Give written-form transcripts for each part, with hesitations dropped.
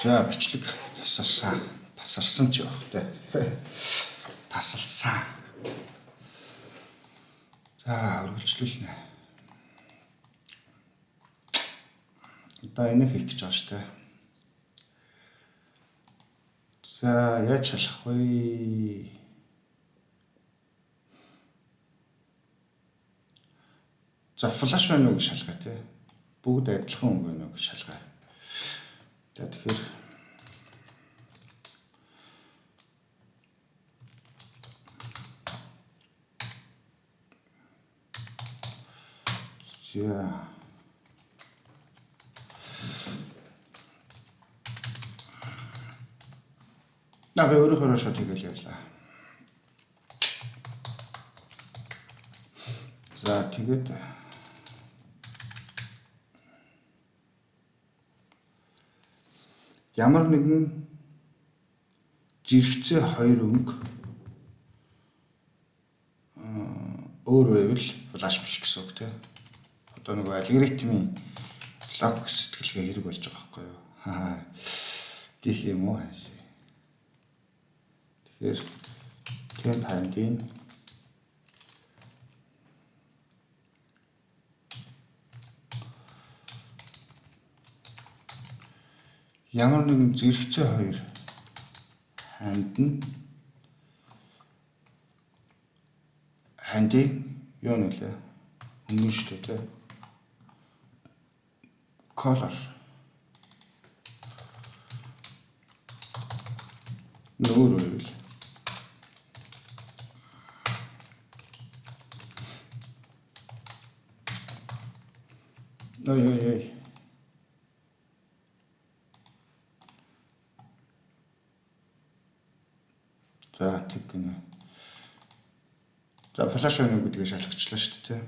За, бичлэг тасарсан. Тасарсан ч явах те. Тасалсан. За, үргэлжлүүлнэ. Одоо энийг хийх гэж байгаа шүү дээ. За, яаж шалах вэ? За, flush байна уу гэж шалгаа те. Бүгд адилхан өнгө байна уу гэж шалгаа. За, тэгэхээр за на би өөрөөхөө шууд хийгээл явлаа. За, тэгээд ямар нэгэн зэрэгцээ хоёр өнгө өөр байвал flush биш гэсэн үг тийм. Одоо нөгөө алгоритмын логик сэтгэлгээ хэрэг болж байгаа байхгүй юу? Аа. Тийх юм уу хаашаа. Тэгэхээр temp хандын ямар нэгэн зэрэгцээ хоёр ханд нь хандын юу нэлээ өнгөн шүү дээ, тэ. Color нөөр байвал ой ой ой. За, тэг гинэ. За, flush байна уу гэдгийг шалгачлаа шүү дээ.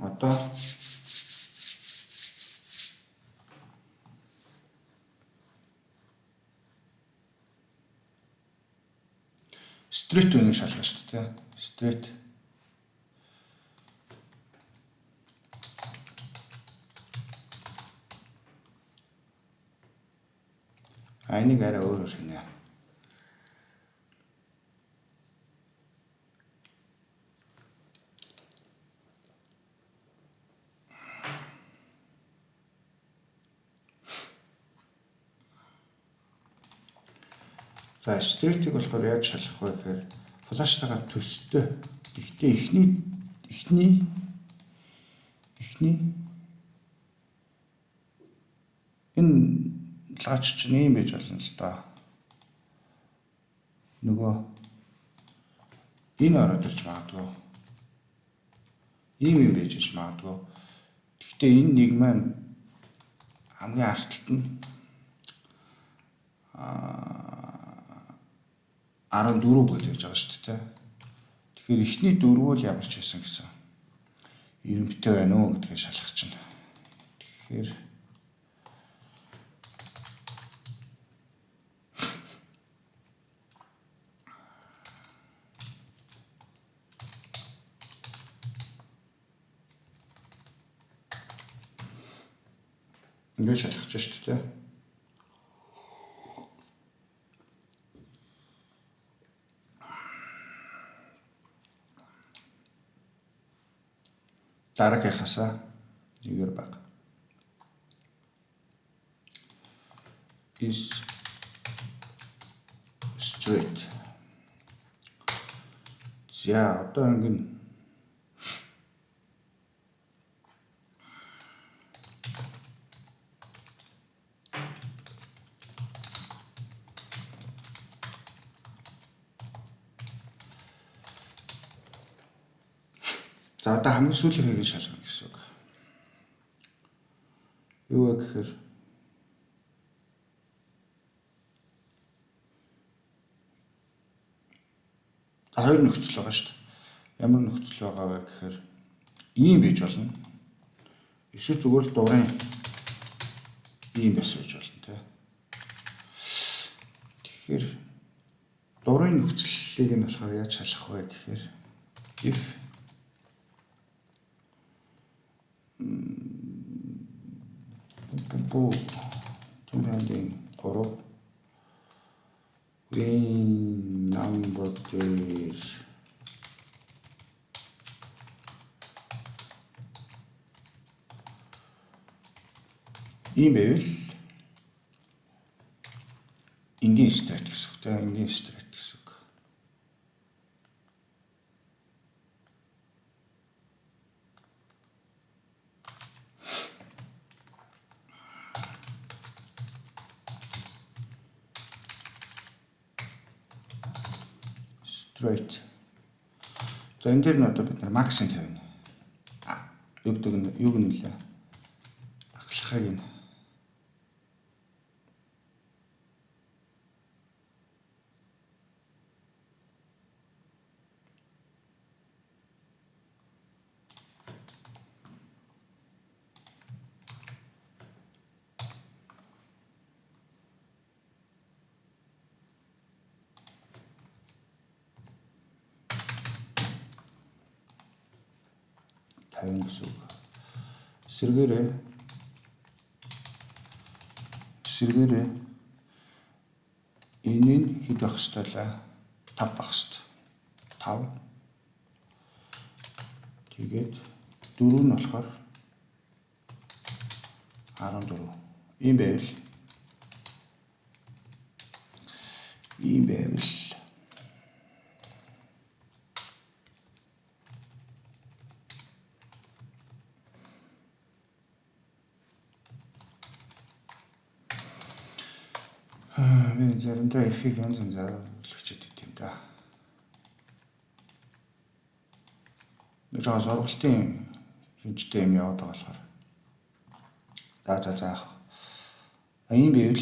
Одоо straight өнөө шалгана шүү дээ. Straight. А, энийг арай өөр өөр хийнэ. За, straight-ийг болохоор яаж шалгах вэ гэхээр flush-тайгаа төстэй. Гэхдээ эхний энэ лаач чинь ийм байж болно л доо. Нөгөө энэ ороод ирж магадгүй. Ийм юм байж иж магадгүй. Гэхдээ энэ нэг маань хамгийн артталт нь 14 гэж байж байгаа шүү дээ. Тэгэхээр эхний дөрвөл ямар ч байсан гэсэн эрэмбэтэй байна уу гэдгийг шалгах чинь. Тэгэхээр ингээд шалгах шүү дээ. Дараагийнхаасаа нэгээр бага. Is straight. За, одоо ингэн за, одоо хамгийн сүүлийнхийг нь шалгана гэсэн үг. Юу вэ гэхээр хоёр нөхцөл байгаа шүү дээ. Ямар нөхцөл байгаа вэ гэхээр ийм байж болно. Эсвэл зүгээр л дурын ийм байсан байж болно, тий. Тэгэхээр дурын нөхцөлийг нь болохоор яаж шалгах вэ гэхээр if бу pending 3 win number дээр ийм байвал энгийн straight гэсэн үг те, энгийн straight гэсэн үг. Straight. За, энэ дээр нь одоо бид нар max-ын тавина. Юу гэдэг нь, юуг нь лээ? Ахлахыг нь 50 гэсэн үг. Эсрэгээрээ энэ нь хэд байх хэвээр лээ? 5 байх хэвээр. 5. Тэгээд 4 нь болохоор 14. Ийм байвал би заримдаа if-ийг янз янзаар хүчээд идэв юм да. Нэг жоо сургалтын шинжтэй юм яваад байгаа болохоор. За, яах. А, ийм байвал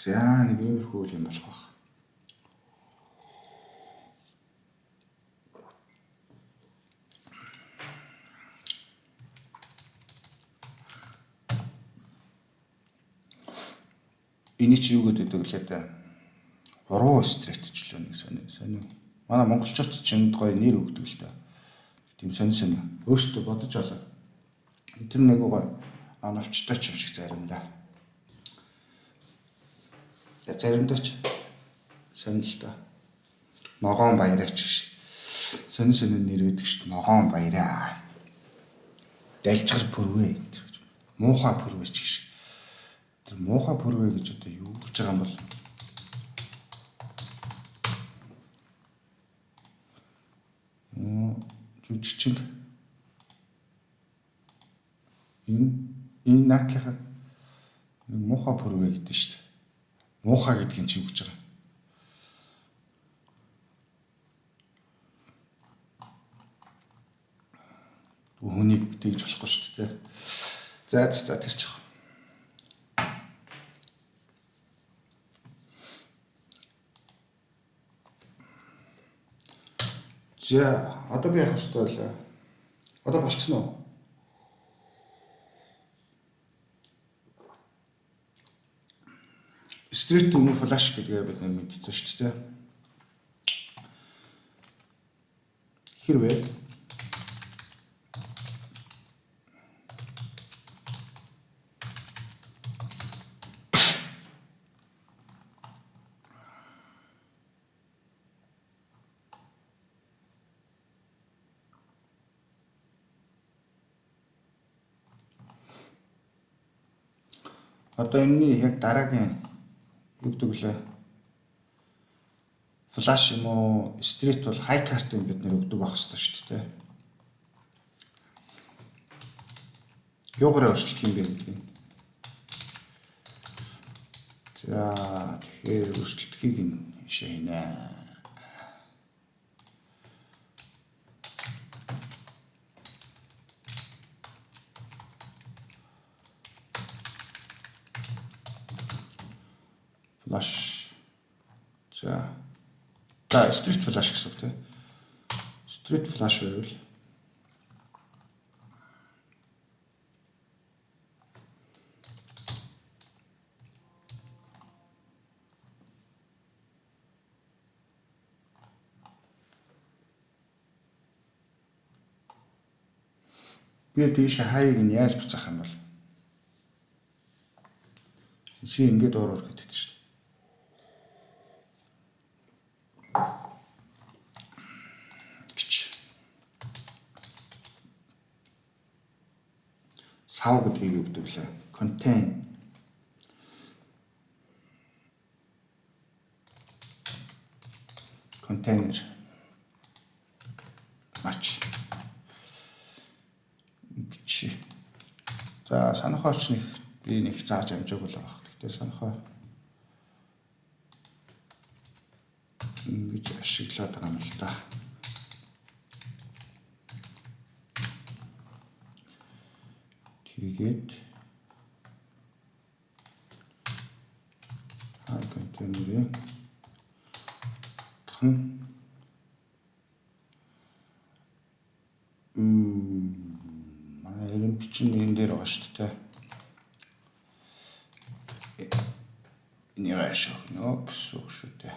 за, нэг иймэрхүү юм болох байх. Эний чи юу гэдэг лээ дээ. Буруу straight ч лөө нэг сони сони. Манай монголчууд ч энд гоё нэр өгдөг л дээ. Тийм сони сони. Өөрсдөө бодож олоо. Тэр нэг гоё оновчтой ч юм шиг заримдаа. Я заримдаа ч сонь л доо. Ногоон баяраач гэж. Сони сони нэр өгдөг шүү дээ. Ногоон баяраа. Далжгар пүрвэ гэдэг. Муухай пүрвэ ч гэж. Тэр муухай пүрвэ гэж одоо юу гэж байгаа юм бол? Жүжигчин энэ наатлахаар нэг муухай пүрвэ гэдэг шүү дээ. Муухай гэдгийг чи юу гэж байгаа юм? Хүнийг тэгж болохгүй шүү дээ. За, тэр чих. За, одоо би яах ёстой вэ? Одоо болцсон уу? Straight юм уу, flush гэдгээ бид нар мэдсэн шүү дээ. Хэрвээ одоо энэний яг дараагийн юу гэдэг лээ? Flush юм уу, straight бол high card-ыг бид нэр өгдөг байх хэрэгтэй шүү дээ. Юугаар өөрчлөх юм бэ гэдгийг. За, тэгэхээр өрсөлдөхийг нь ийшээ хийнэ. Flush. За. За, straight flush гэсэн үг тийм. Straight flush байвал Би дийш high-ыг нь яаж буцаах юм бол? Чи ингээд уур уур гэдэг шүү дээ. Гिच. Сав гэдгийг юу гэдэг лээ? Contain контейнер match гэж. За, санахооч нэг би нэг зааж амжаагүй л байгаа. Гэхдээ санахоо ингэж ашиглаад байгаа юм л да. Тэгээд high контейнерийн тхан манай эрэмб чинь энэ дээр байгаа шүү дээ. Энийг ааш өгнө гэсэн үг шүү дээ.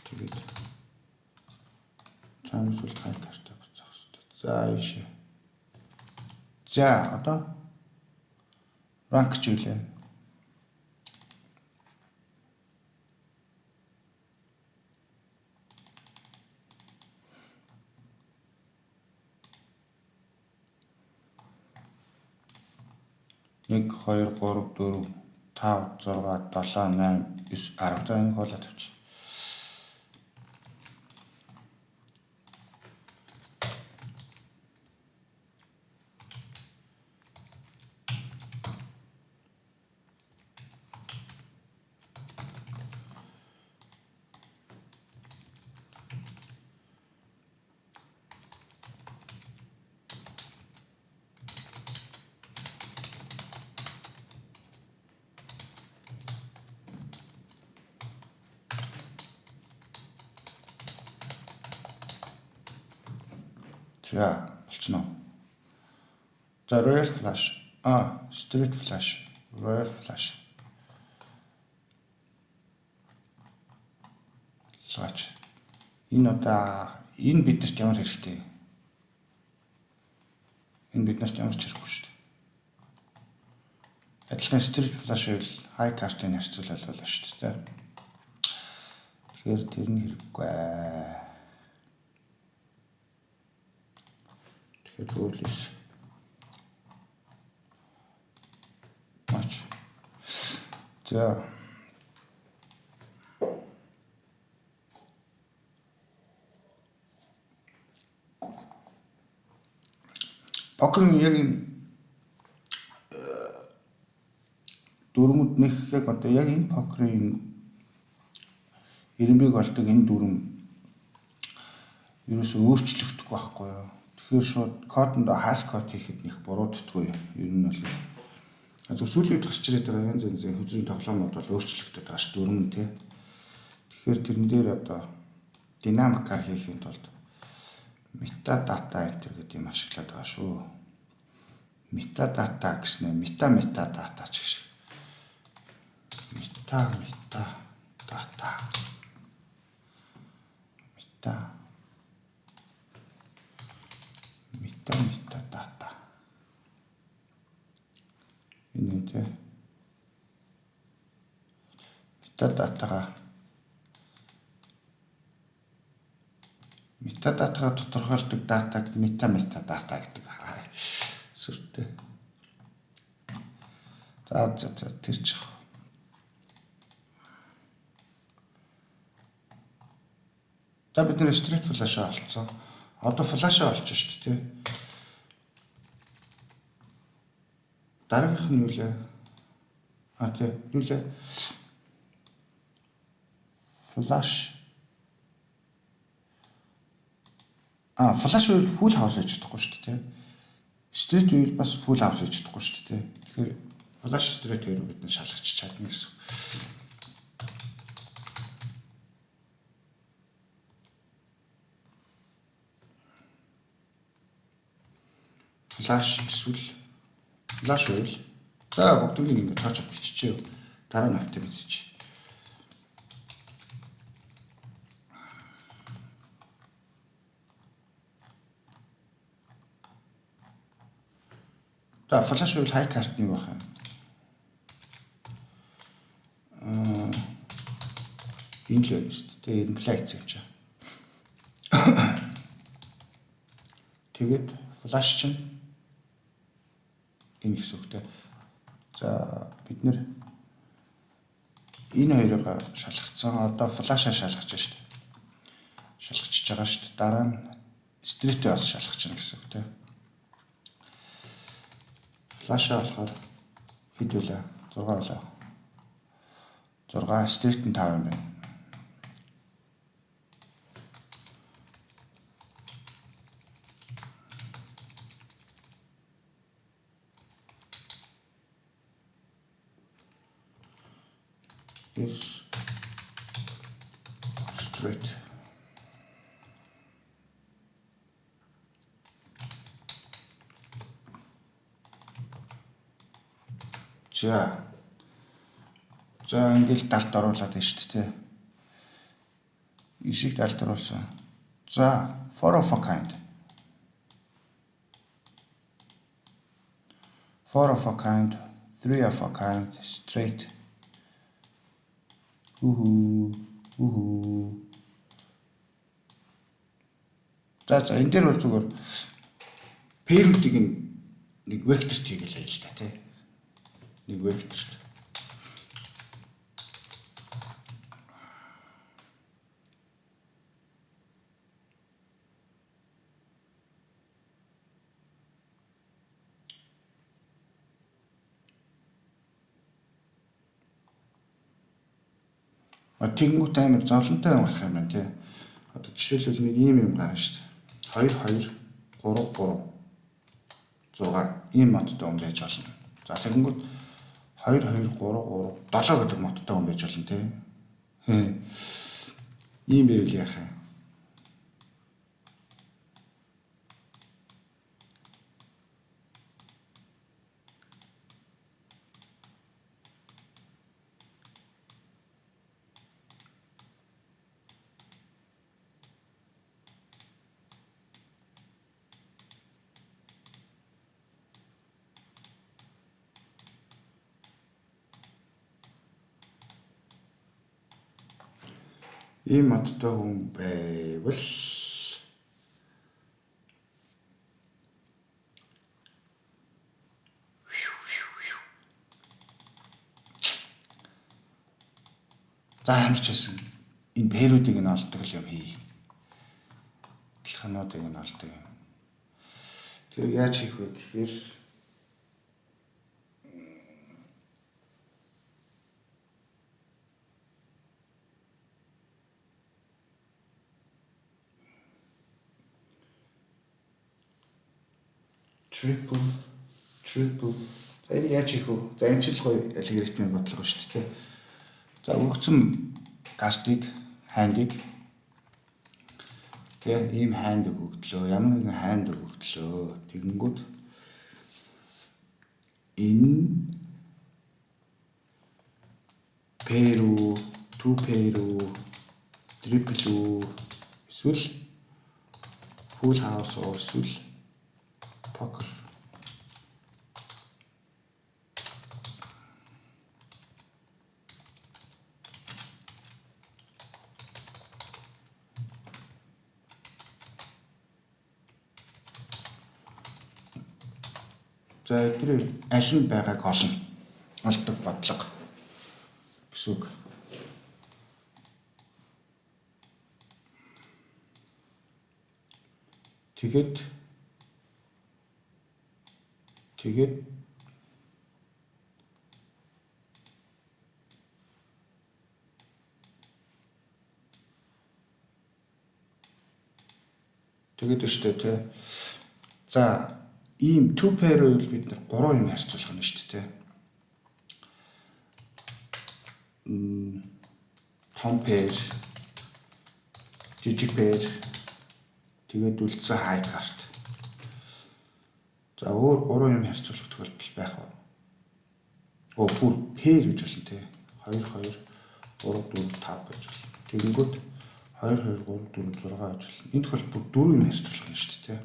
Тэгээд чамс бол high cart-аа буцаах хэрэгтэй. За, ийшээ. За, одоо rank ч үлээ. 1 2 3 4 5 6 7 8 9 10. За, энэ хоолой тавьчих. За, болчихно. За, Royal Flush. Straight Flush, Royal Flush. Лаач. Энэ одоо энэ биднэрт ямар хэрэгтэй? Энэ биднэрт ямар ч хэрэггүй шүү дээ. Адилхан straight flush байвал high card-ыг харьцуулаад болно шүү дээ. Тэгэхээр тэр нь хэрэггүй. Тэгэхээр зүгээр л match. За, покерын яг энэ дүрмүүд нэг яг одоо яг энэ покерын эрэмбийг олдог энэ дүрм ерөөсөө өөрчлөгдөхгүй байхгүй юу. Тэгэхээр шууд кодонд half code хийхэд нэг бурууддаггүй ер нь бол. Зөв сүүлийн үед гарч ирээд байгаа янз янзын хөзрийн тоглоомнууд бол өөрчлөгдөд байгаа ш дүрм тий. Тэгэхээр тэрэн дээр одоо динамикаар хийхийн тулд metadata enter гэдэг юм ашиглаад байгаа шүү. Metadata гэснээр meta metadata ч гэх шиг. Meta meta data. Meta meta metadata. Энэ тий. Metadata-га metadata-га тодорхойлдог датаг meta metadata гэдэг. Сүртэй. За за за, тэр ч. За, бид нэр straight flush-аа олцсон. Одоо flush-аа олчих шүү дээ. Дараагийнх нь юу лээ? А тий, юу лээ? Flush. Flush үйл full house хийж чадахгүй шүү дээ. Straight үйл бас full house хийж чадахгүй шүү дээ. Тэгэхээр flush, straight хоёр бид нар шалгачих чадна гэсэн. Flush эсвэл flush үйл. За, бүгднийг ингээд тоочод биччихээ. Дараа нь оптимизч. За flush бол high card нэг байх юм. Энэ л байна шүү дээ. Imply гэсэн юм чинь. Тэгээд flush чинь энэ гэсэн үгтэй. За, бид нэр энэ хоёрыг шалгацсан. Одоо flush аа шалгаж шүү дээ. Шалгачиж байгаа шүү дээ. Дараа нь straight ээ бас шалгах гэсэн үг те. Flush аа болохоор хэд вэ? 6 байлаа. 6, straight нь 5 юм байна. Is straight. За. За, ингээл далд оруулаад байна шүү дээ. Ишиг далд оруулсан. За, four of a kind. Four of a kind, three of a kind, straight. Үхүү. Үхүү. За, энэ дээр бол зүгээр pair үүдийг нэг векторт хийгээл л та, тий. Нэг векторт. Тэгэнгүүт амар зовлонтой юм гарах юм байна, тий. Одоо жишээлбэл нэг ийм юм гарна шүү дээ. 2 2 3 3 6 ийм модтой юм байж болно. За, тэгэнгүүт 2 2 3 3 7 гэдэг модтой юм байж болно, тий. Ийм байвал яах юм? Ийм модтой хүн байвал за, ямар ч байсан энэ pair үүдийг нь олдог л юм хий. Адилхануудыг нь олдог юм. Тэр яаж хийх вэ гэхээр triple triple. За, энийг яаж хийх вэ? За, энэ ч л гоё алгоритмын бодлого шүү дээ. За, өгсөн картыг, hand ыг, тэ, ийм hand өгөгдлөө. Ямар нэгэн hand өгөгдлөө. Тэгэнгүүт энэ pair үү, two pair үү, triple үү, эсвэл full house уу, эсвэл poker. За, эдгээр аль нь байгааг олно. Олдог бодлого гэсэн үг. Тэгээд өштэй, тий. За, ийм two pair байвал бид нар гурван юм харьцуулах нь шүү дээ. Том pair, жижиг pair, тэгээд үлдсэн high card. За, өөр гурван юм харьцуулах тохиолдол байх уу? Оо, бүр pair гэж болно, тий. 2 2 3 4 5 гэж болно. Тэгэнгүүт 2 2 3 4 6 гэж болно. Энэ тохиолдолд бүр дөрвөн юм харьцуулах нь шүү дээ, тий.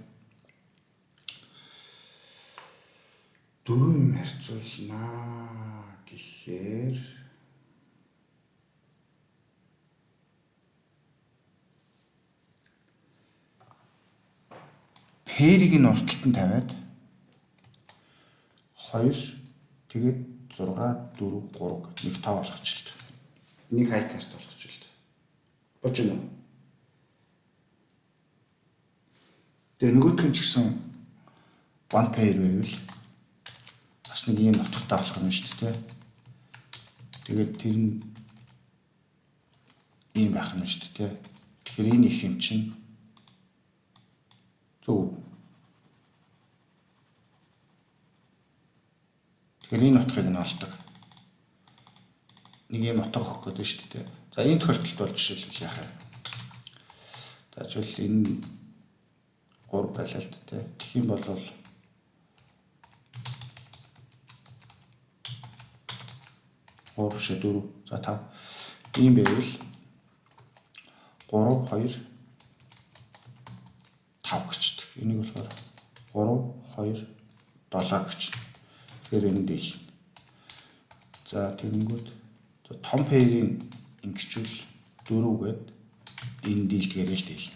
Дөрвөн юм харьцуулнаа гэхээр pair-ийг нь урталт нь тавиад 2 тэгээд 6 4 3 гэд нэг 5 болгочлоо. Нэг high card болгочлоо. Болж байна уу? Тэгээ нөгөөх нь ч гэсэн one pair байвал бас нэг ийм утгатай болох нь шүү дээ. Тэгээд тэр нь ийм байх нь шүү дээ. Тэгэхээр энэ их юм чинь зөв. Тэгэхээр энэ утгыг нь олдог. Нэг ийм утга өгөх гэдэг шүү дээ. За энэ тохиолдолд бол жишээлбэл яах вэ? За жишээл энэ 3 байлаа л дээ. Тэгэх юм бол 3 биш 4. За 5. Ийм байвал 3 2 5 гэчдэг. Энийг болохоор 3 2 7 гэж. Тэгэхээр энэ дийл. За тэгэнгүүт том pair-ийн ингэчүүл 4 гээд энэ дийлдгээрээ л дийл.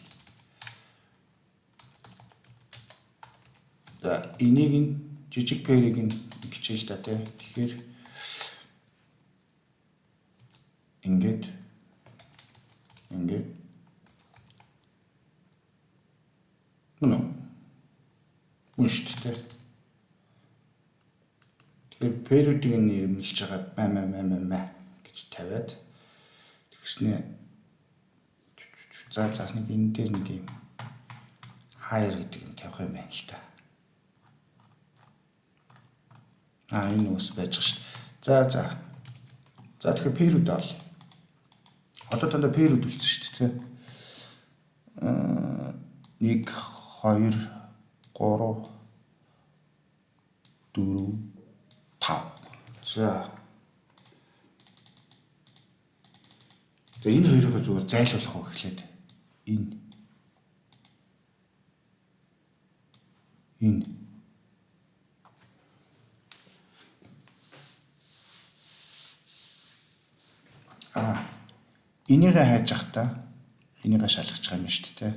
За энийг нь жижиг pair-ийг нь ингэчээл та тий. Тэгэхээр ингээд ингээд мөн үү? Мөн шүү дээ. Тэгэхээр pair-үүдийг нь ирмэлж хагаад маа маа маа маа маа гэж тавиад тэгснээ за за нэг энэ дээр нэг юм higher гэдэг юм тавих юм байна л та. А энэ үс байж шүү дээ. За за. За тэгэхээр pair-үүд ол. Одоо дандаа pair-үүд үлдсэн шүү дээ. 1 2 3 4 5. За. Тэгээ энэ хоёрыг зүгээр зайлуулах уу гэхлээр энэ энэ энийгээ хайж явахдаа энийгээ шалгах юм шүү дээ.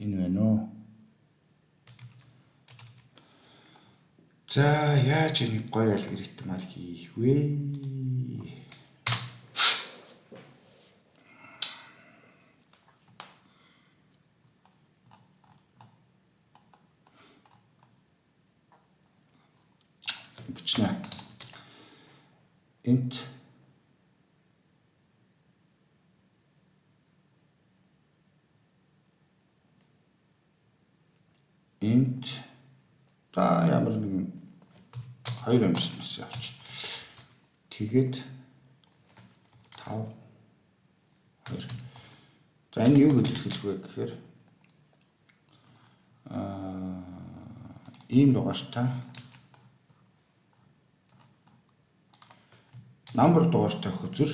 Энэ байна уу? За яаж энийг гоё алгоритмаар хийх вэ? Бичнэ. Int int та ямар нэгэн хоёр юмс явууч. Тэгээд 5 2. За энэ юу илэрхийлэх вэ гэхээр ийм дугаартай number дугаартай хөзөр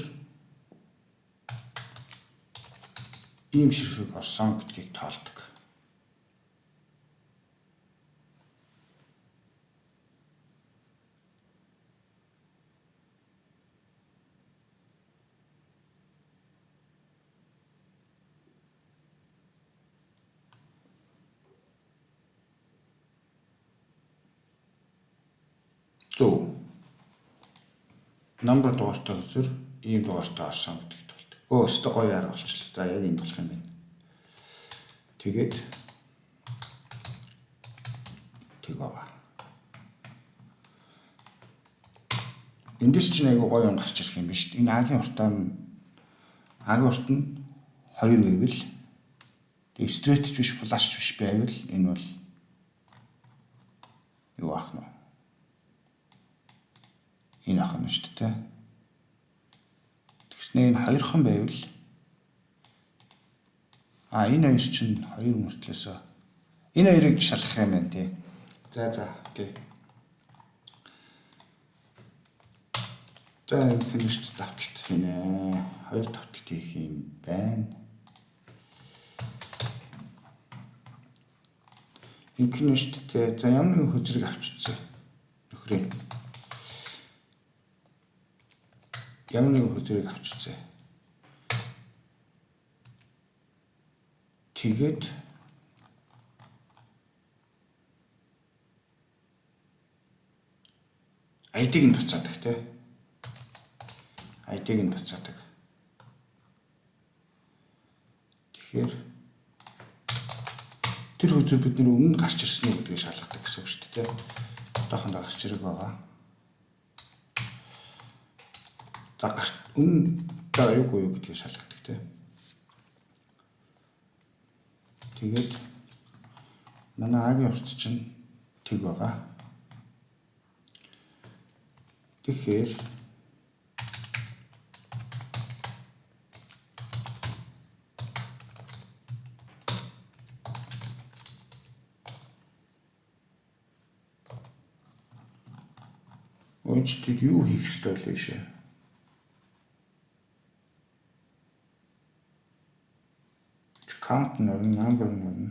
ийм ширхэг орсон гэдгийг тоолдог. Зөв. Number дугаартай хөзөр ийм дугаартай орсон гэдэгт болдог. Өө өстө гоё арга болчихлоо. За яг ийм болох юм байна. Тэгээд тэг баа. Эндээс чинь айгу гоё юм гарч ирэх юм биш. Энэ агийн уртаар нь агийн урт нь 2 байвал тэг straight ч биш flush ч биш байвал энэ бол юу ах нь энэ ах нь шүү дээ. Тэгснэ энэ хоёрхан байвал энэ хоёр чинь хоёр мөртлөөсөө энэ хоёрыг шалгах юм байна тий. За за окей. За энэ финишт давталт хийнэ. Хоёр давталт хийх юм байна. Ингэнэ шүү дээ. За ямар нэгэн хөзрийг авч үзье. Нөхрөө. Ямар нэгэн хөзрийг авч үзье. Тэгээд ID-г нь буцаадаг тий. ID-г нь буцаадаг. Тэгэхээр тэр хөзөр бид нэр өмнө гарч ирсэн үү гэдгийг шалгадаг гэсэн үг шүү дээ. Одоохондоо гарч ирэг байгаа. За гарч өмнө байгаа юугүй юу гэдгийг шалгадаг тий. Тэгээд манай А-гийн урт чинь тэг байгаа. Тэгэхээр өнчтөд юу хийх ёстой вэ шээ? Count нэр, number нэр.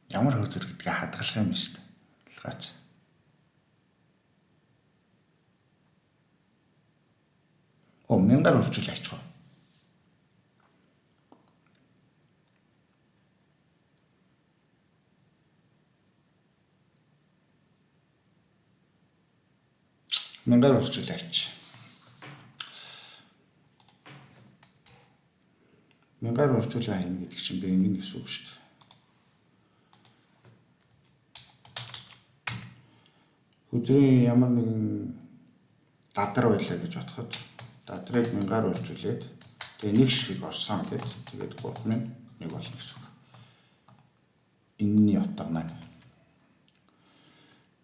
Ямар хөзөр гэдгээ хадгалах юм шүү дээ. Хадгалгаач. Оо, мянгаар үржүүл авчих. Мянгаар үржүүл авч. Мянгаар үржүүлээ хийнэ гэдэг чинь би ингэнэ гэсэн үг шүү дээ. Хөзрийн ямар нэгэн дадар байлаа гэж бодоход дадрыг мянгаар үржүүлээд тэгээ нэг ширхэг орсон гэд тэгээд 3001 болно гэсэн үг. Энэний утга маань.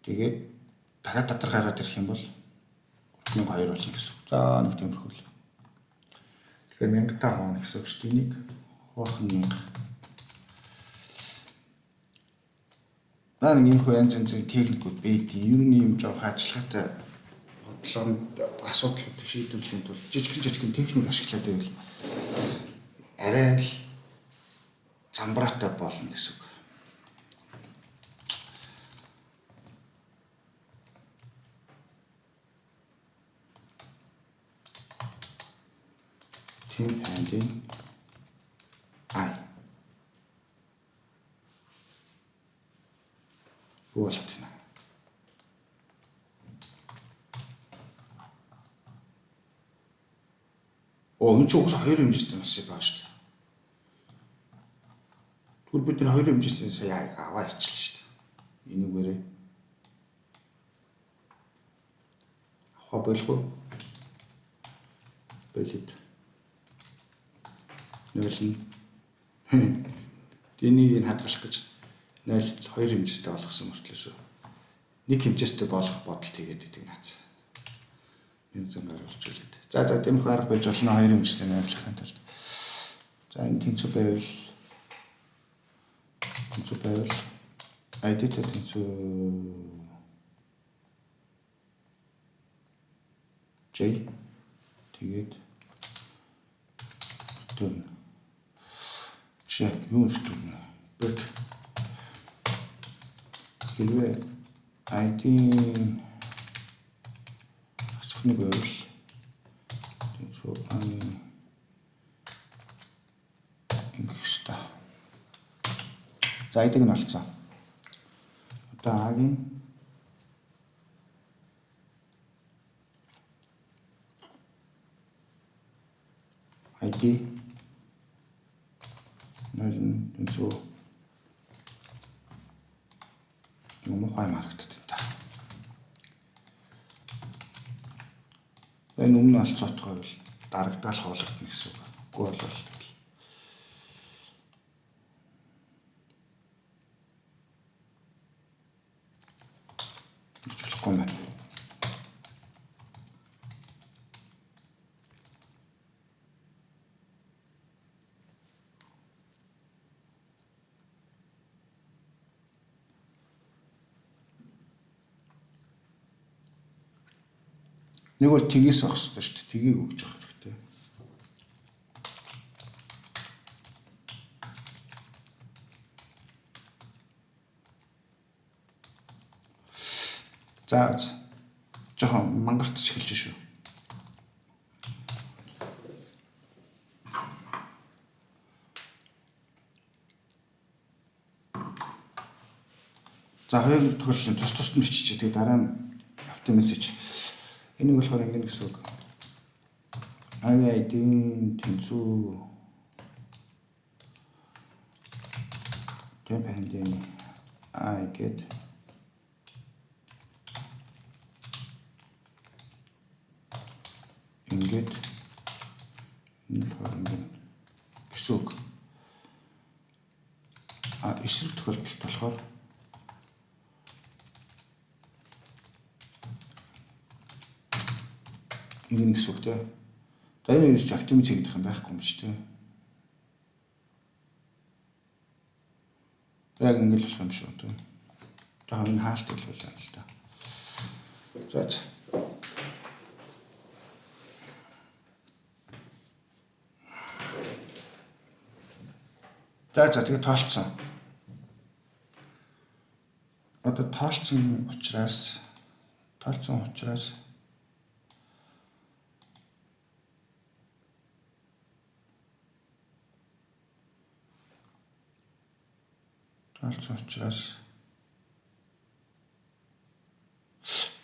Тэгээд дахиад дадар гараад ирэх юм бол 3002 болно гэсэн үг. За нэг тиймэрхүү л. Тэгэхээр 1000-таа хуваана гэсэн үг шүү дээ. Энийг хуваах нь 1000. Наа нэг иймэрхүү янз янзын техникүүд байдیں۔ Ер нь ийм жоох ажиллагаатай бодлогонд асуудлууд шийдвэрлэхийн тулд жижигхэн техник ашиглаад байвал арай л замбраатай болно гэсэн үг. Team ending I. Юу болоод байна? Оо, энэ чинь угсаа хоёр хэмжээтэй массив байгаа шүү дээ. Тэгвэл бид нар хоёр хэмжээтэй сая аваа ичлээ шүү дээ. Энүүгээрээ авах болох уу? Болит. 0 нь. Энийг нь хадгалах гэж 0 2 хэмжээтэй болгосон мөртлөөсөө нэг хэмжээтэй болох бодолт хийгээд идэг наац. 1100 гаруй орчуулад. За тиймэрхүү арга байж болно хоёр хэмжээтэй найрлахын тулд. За энэ тэнцүү байвал ID-тэй тэнцүү J тэгээд return. Жишээ юу return вэ? Break. Хэрвээ ID асах нэг байвал тэнцүү аны ингэх ёстой. За ID-г нь олцсон. Одоо А-гийн ID 0 тэнцүү юм муухай харагдаад байна та. Энэ өмнө олцоотгой бол дарагдаал хоологдно гэсэн үг. Үгүй бол тэгэл. Болохгүй юм байна. Нэг бол тгээс авах хэрэгтэй шүү дээ. Тгийг өгч явах хэрэгтэй. За, жоохон мангартч эхэлж шүү. За, хоёр тохиолдлын тус тусад нь биччихээ. Тэгээ дараа нь автомessage. Энийг болохоор ингэнэ гэсэн үг. ID тэнцүү temp and I get ингээд энэ болохоор ингэнэ гэсэн үг. А эсрэг тохиолдолд болохоор ингэнэ гэсэн үг, те. За, энэ ерөөс ч оптимиз хийгдэх юм байхгүй юм чи, те. Яг ингэж болох юм шүү, те. За, энэ хаалт хэлбэл байна л да. За за. За за, тэгээ тоолцсон. Одоо тоолцсон учраас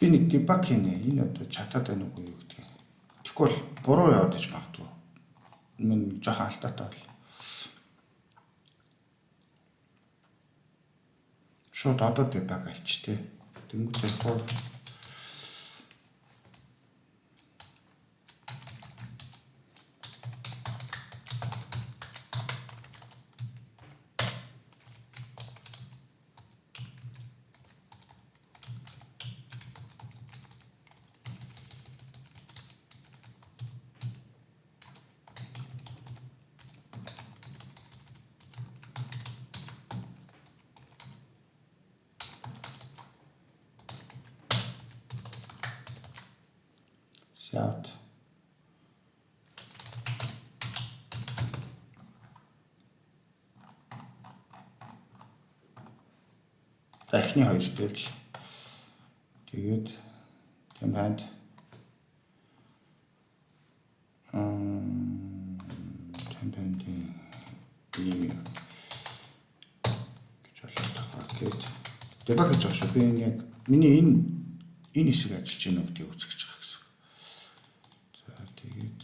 би нэг debug хийнэ. Энэ одоо чатаад байна уу юу гэдгийг. Тэгэхгүй бол буруу яваад иж магадгүй. Энэ жоохон алдаатай бол. Шууд одоо debug авч, тээ. Тэнгүүт яг cout. За, эхний хоёр дээр л тэгээд temp and temp and-ийн ийм гэж болоод байгаа. Тэгээд debug хийж байгаа шүү. Би энэ яг миний энэ хэсэг ажиллаж байна уу гэдгийг үзэх гэж байгаа гэсэн. За, тэгээд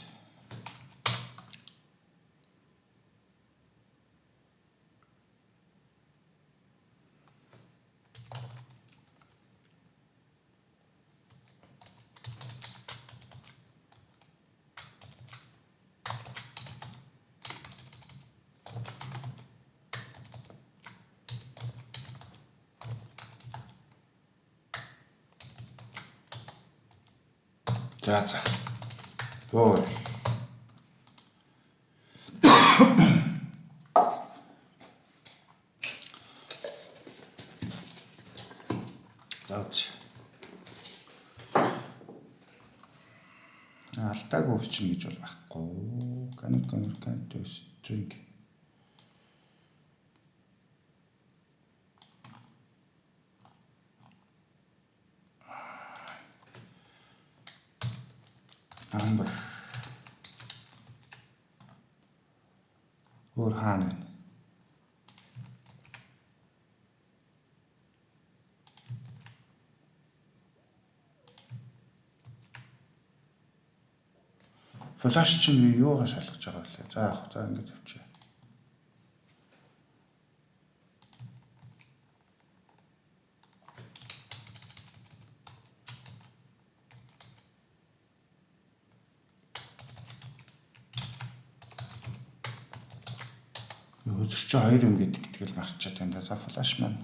за за. Йоо. За. Алдаагүй бичнэ гэж бол байхгүй. Cannot convert to string. Number. Өөр хаана вэ? Flash чинь би юугаа шалгаж байгаа вэ? За, яг за ингэж явчих. Хөзөрчөө хоёр юм гэдэг тэгэл марчаад байна да. За, flash маань.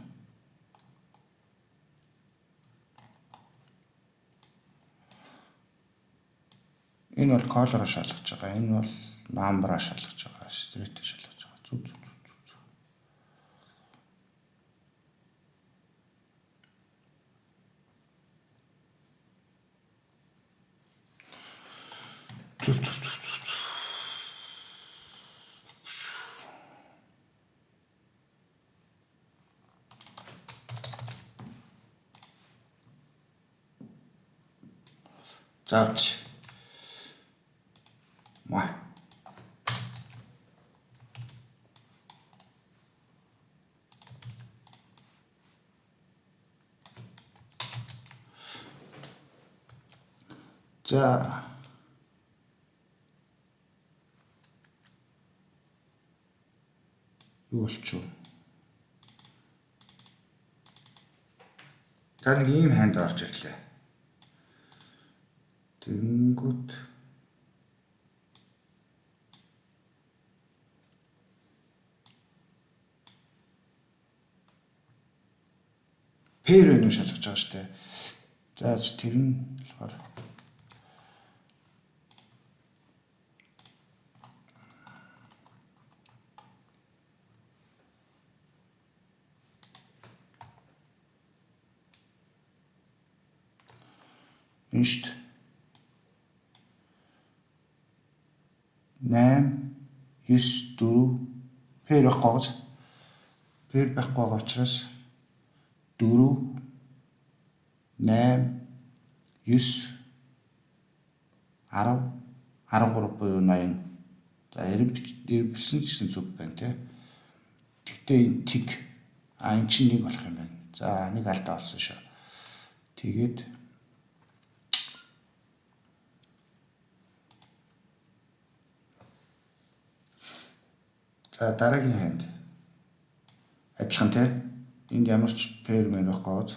Энэ бол color-о шалгаж байгаа. Энэ бол number-а шалгаж байгаа. Street шалгаж байгаа. Зүг зүг зүг зүг зүг. Зүг зүг зүг зүг. За авч. Ма. За юу болчих вэ? За нэг ийм ханд орж ирлээ. Тэнгүүт пэр өнөө шалгаж байгаа штэ. За тэр нь болохоор энэ шүү дээ. 8 9 4 пэр байхгүй гэж. Пэр байхгүй байгаа учраас 4 8 9 10 13 буюу 80. За 99 ч гэсэн зүг байна те. Тэгтээ энэ тэг энэ чинь нэг болох юм байна. За нэг алдаа олсон шүү. Тэгээд за дараагийн ханд адилхан те. Энд ямар ч pair мэн байхгүй гоц.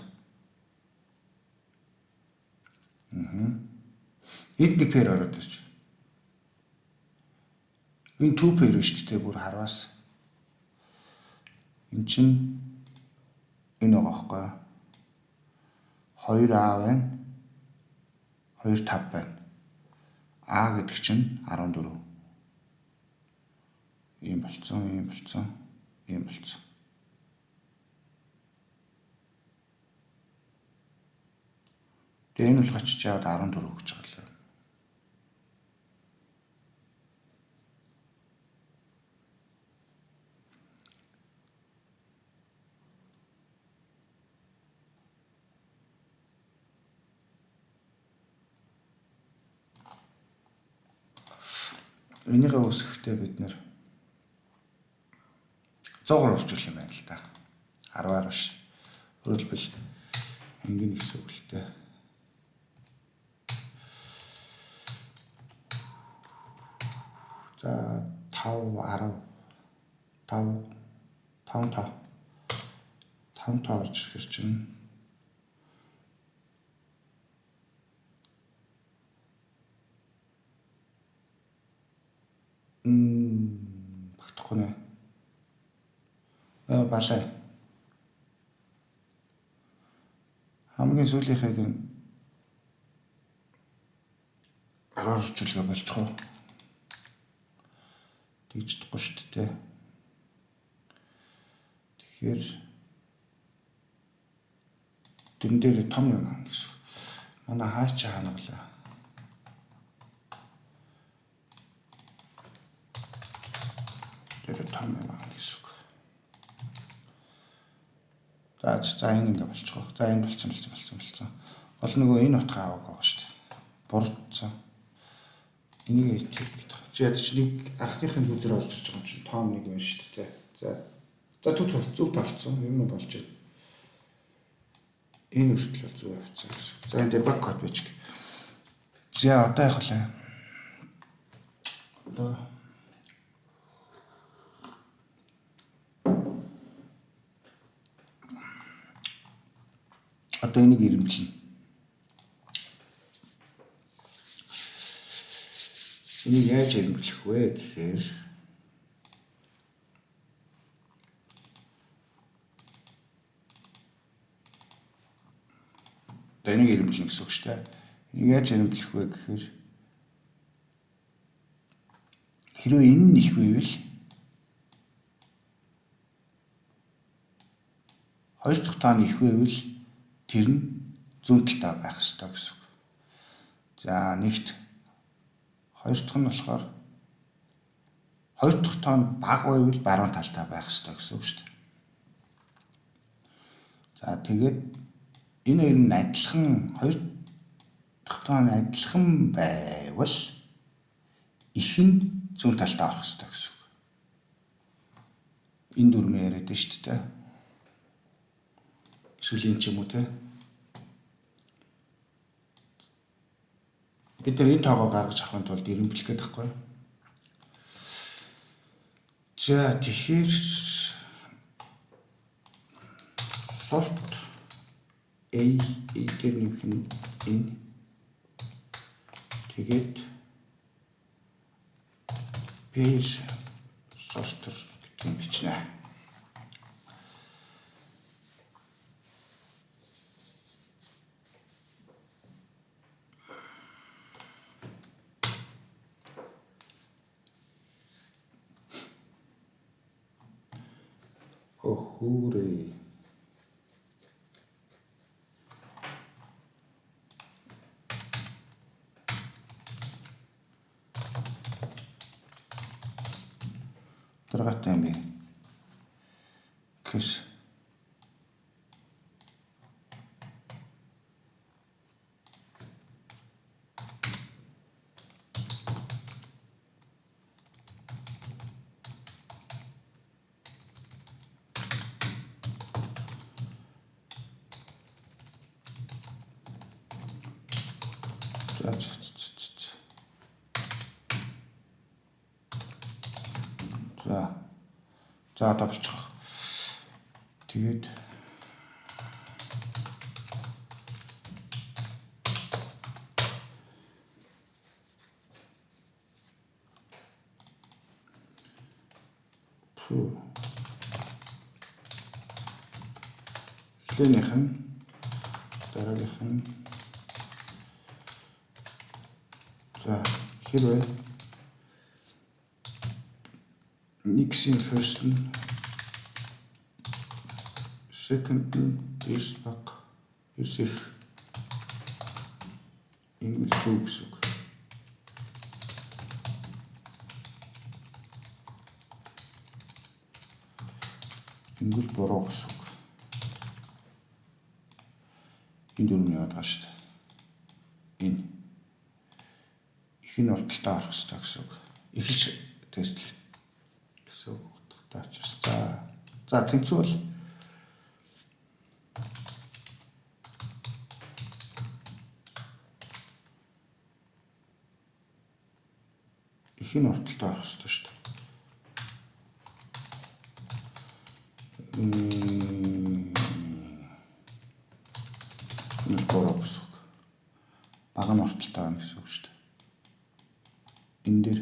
Энд нэг pair ороод ирж. Энэ two pair шүү дээ бүр харвас. Энд чинь энэ байгаа байхгүй юу? 2А байна. 2 5 байна. А гэдэг чинь 14. Ийм болцсон, ийм болцсон, ийм болцсон. Тэгээ энэ бол очиж яваад 14 гэж байгаа лээ. Энийгээ үүсгэхдээ бид нэр 100-аар үржүүлэх юм байна л да. 10-аар биш. Өөрөөр хэлбэл ингэн гэсэн үг л дээ. За 5 10 5 5 5 5 5 орж ирэхэр чинь багтахгүй нэ. Балай. Хамгийн сүүлийнхийг нь 10-аар үржүүлгээ болчихоо. Тэгж чадахгүй шүү дээ. Тэгэхээр тэрэн дээр том юм аа гэсэн. Манай хаач хаана гэлээ. Тэр том юм аа гэсэн үг. За за энэ ингээ болчихоо. За энэ болцсон болцсон болцсон болцсон. Гол нөгөө энэ утгаа аваагүй байгаа шүү дээ. Буруудсан. Энийг итэх гэдэг. Чи ядаж нэг анхныхын хүзэр орж ирж байгаа юм чинь том нэг байна шүү дээ. За за төв зөв толцсон. Ер нь болж байна. Энэ хүртэл зөв явцсан гэсэн. За энэ debug код байж. За одоо яах вэ? Одоо одоо энийг ирэмблэнэ. Энийг яаж ирэмблэх вэ гэхээр одоо энийг ирэмблэнэ гэсэн үг шүү дээ. Энийг яаж ирэмблэх вэ гэхээр хэрвээ энэ нь их байвал хоёр дахь тоо нь их байвал тэр нь зүүн талдаа байх ёстой гэсэн үг. За нэгт хоёр дахь нь болохоор хоёр дахь тоо нь бага байвал баруун талдаа байх ёстой гэсэн үг шүү дээ. За тэгээд энэ хоёр нь адилхан хоёр Дах тоо нь адилхан байвал их нь зүүн талдаа орох ёстой гэсэн үг. Энэ дүрмээ яриад байна шүү дээ. Эсвэл энэ ч юм уу те. Бид нар энэ тоогоо гаргаж авахын тулд эрэмблэх гээд байхгүй юу? За, тэгэхээр sort A, A дээр нэмэх нь энэ. Тэгээд pair sorter гэдгийг бичнэ. Өхүүрээ. Дараатай юм бэ? Гэс. За за за. За. За, одоо болчих. Тэгээд пүү. Эхлэнийх нь, дараагийнх нь. За, хэрвээ X-ийн first нь second нь 9 бага, 9 их, ингэвэл зөв гэсэн үг. Ингэвэл буруу гэсэн үг. Энэ дөрөв яваад байгаа шүү дээ. Энэ их нь урталтаа орох хэрэгтэй гэсэн үг. Эхэлж тестлэх гэсэн үг утгатай учраас. За. За, тэнцүү бол их нь урталтаа орох хэрэгтэй шүү дээ. Энэ буруу гэсэн үг. Бага нь урталтай байна гэсэн үг шүү дээ. Энэ дээр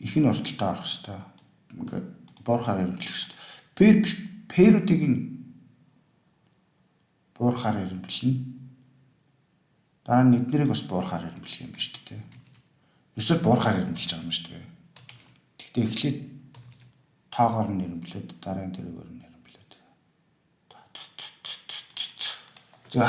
их нь урталтай орох хэрэгтэй. Ингээд буурахаар эрэмблэх хэрэгтэй. Pair pair үүдийг нь буурахаар эрэмблэнэ. Дараа нь эднэрийг бас буурахаар эрэмблэх юм ба шүү дээ. Ерөөсөө буурахаар эрэмблэж байгаа юм шүү дээ. Гэхдээ эхлээд тоогоор нь эрэмблээд, дараа нь тэрүүгээр нь эрэмблээд. За.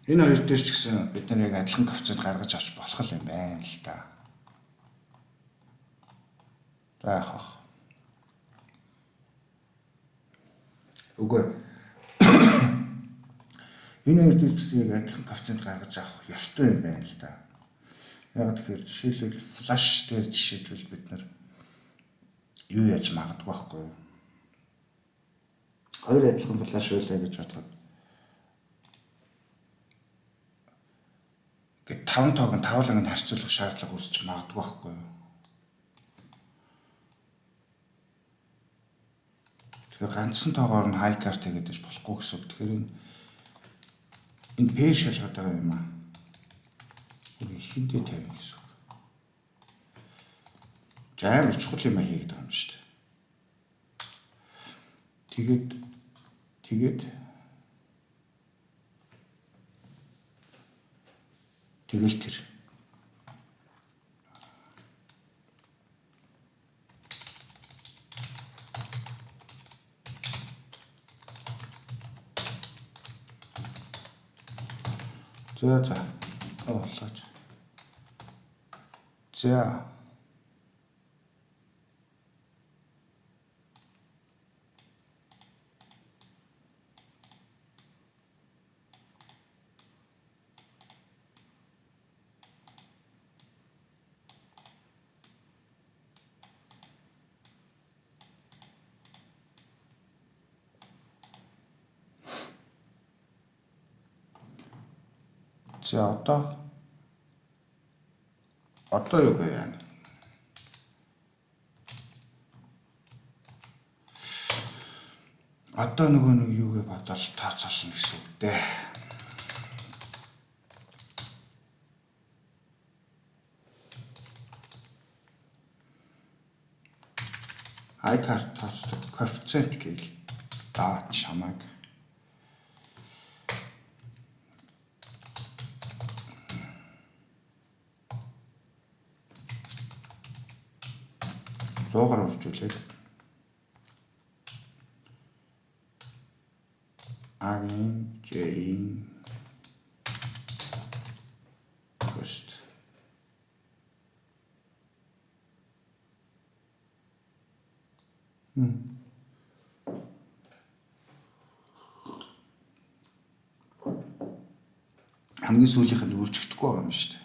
Энэ хоёр дээр ч гэсэн бид нар яг адилхан коэффициент гаргаж авч болох юм байна л да. За, яах вэ? Үгүй. Энэ хоёр дээр ч гэсэн яг адилхан коэффициент гаргаж авах ёстой юм байна л да. Яг тэгэхээр жишээлбэл flush дээр жишээлбэл бид нар юу яаж магадгүй байхгүй юу? Хоёр адилхан flush байлаа гэж бодоход ингээд таван тоог нь тавланг нь харьцуулах шаардлага үүсч магадгүй байхгүй юу? Тэгэхээр ганцхан тоогоор нь high card хийгээд байж болохгүй гэсэн үг. Тэгэхээр энэ pair шалгаад байгаа юм аа. Ихэндээ 50 гэсэн үг. За, амар чухал юм хийгээд байгаа юм шүү дээ. Тэгээд тэгэл тэр. За за. Оолооч. За. За одоо юу гэж яана? Одоо нөгөө нэг юугээ бодоод тооцоолно гэсэн үг дээ. iCard тооцдог коэффициент гээл даач чамайг. Зуугаар үржүүлээд А-гийн J-ийн кост. Хамгийн сүүлийнх нь үржигдэхгүй байгаа юм шүү дээ.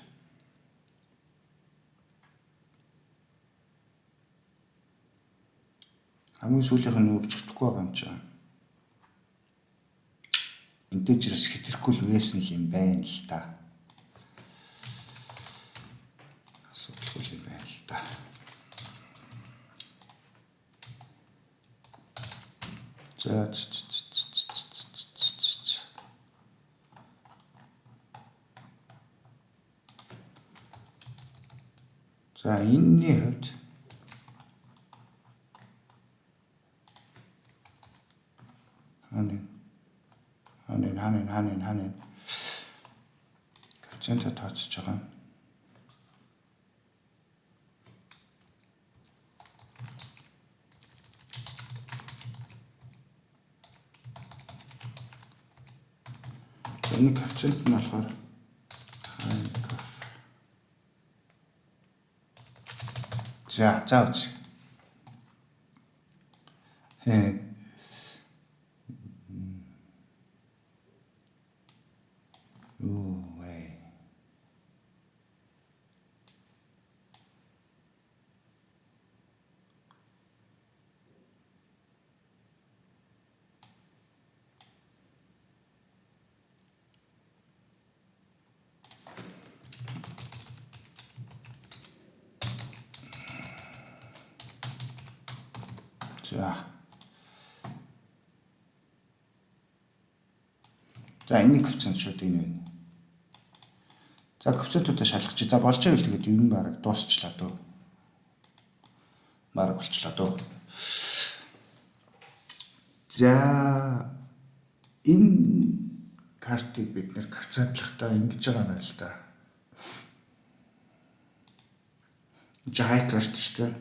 Хамгийн сүүлийнх нь үржигдэхгүй байгаа юм чинь. Интежерс хэтэрхгүй л байсан л юм байна л да. Асуудалгүй юм байна л да. За за энэний хувьд ханын коэффициентээ тооцож байгаа юм. Энэ коэффициент нь болохоор за за үз. Юу вэ? За. За энэний коэффициент шууд энэ байна. За коэффициентүүдээ шалгах чи. За болж байвал тэгээд ер нь бараг дуусчлаа дөө. Бараг болчлаа дөө. За энэ картыг бид нэр коэффициентлахдаа ингэж байгаа юм байна л да. Жай карт шүү дээ.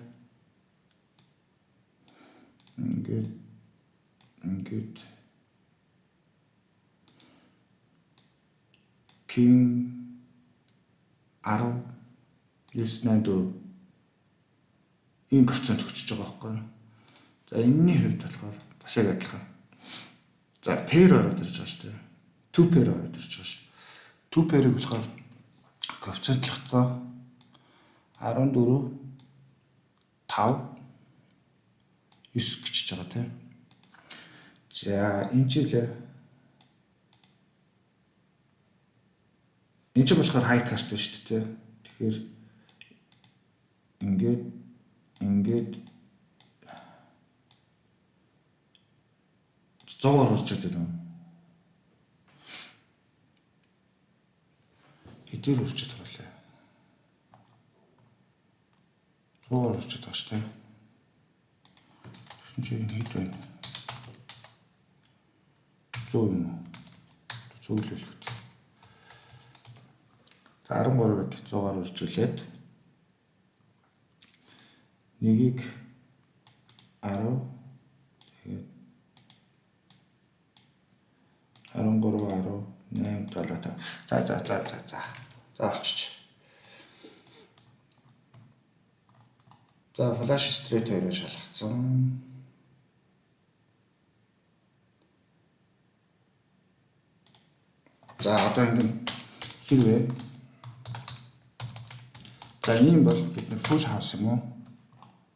Ингээд King 10 9 8 4 ийм коэффициент өгчөж байгаа байхгүй юу? За энэний хувьд болохоор бас яг адилхан. За pair ороод ирж байгаа шүү дээ. Two pair ороод ирж байгаа шүү. Two pair-ыг болохоор коэффициентлохдоо 14 5 9 гэчж байгаа тийм. За энэ жил энэ ч болохоор high card шүү дээ. Тэгэхээр ингээд 100-аар үржиж байна уу? Хэдээр үржиж байгаа лээ? 100-аар үржиж байгаа шүү дээ. Тэгсэн чинь хэд байна? 100 юм уу? 100 л байлгүй. За 13-ыг 100-аар үржүүлээд нэгийг 10 тэгээд 13 10 8 7 5. За за за за за. За олчиж. За flush straight хоёроо шалгацсан. За одоо ингэн хэрвээ за ийм бол бид нар full house юм уу?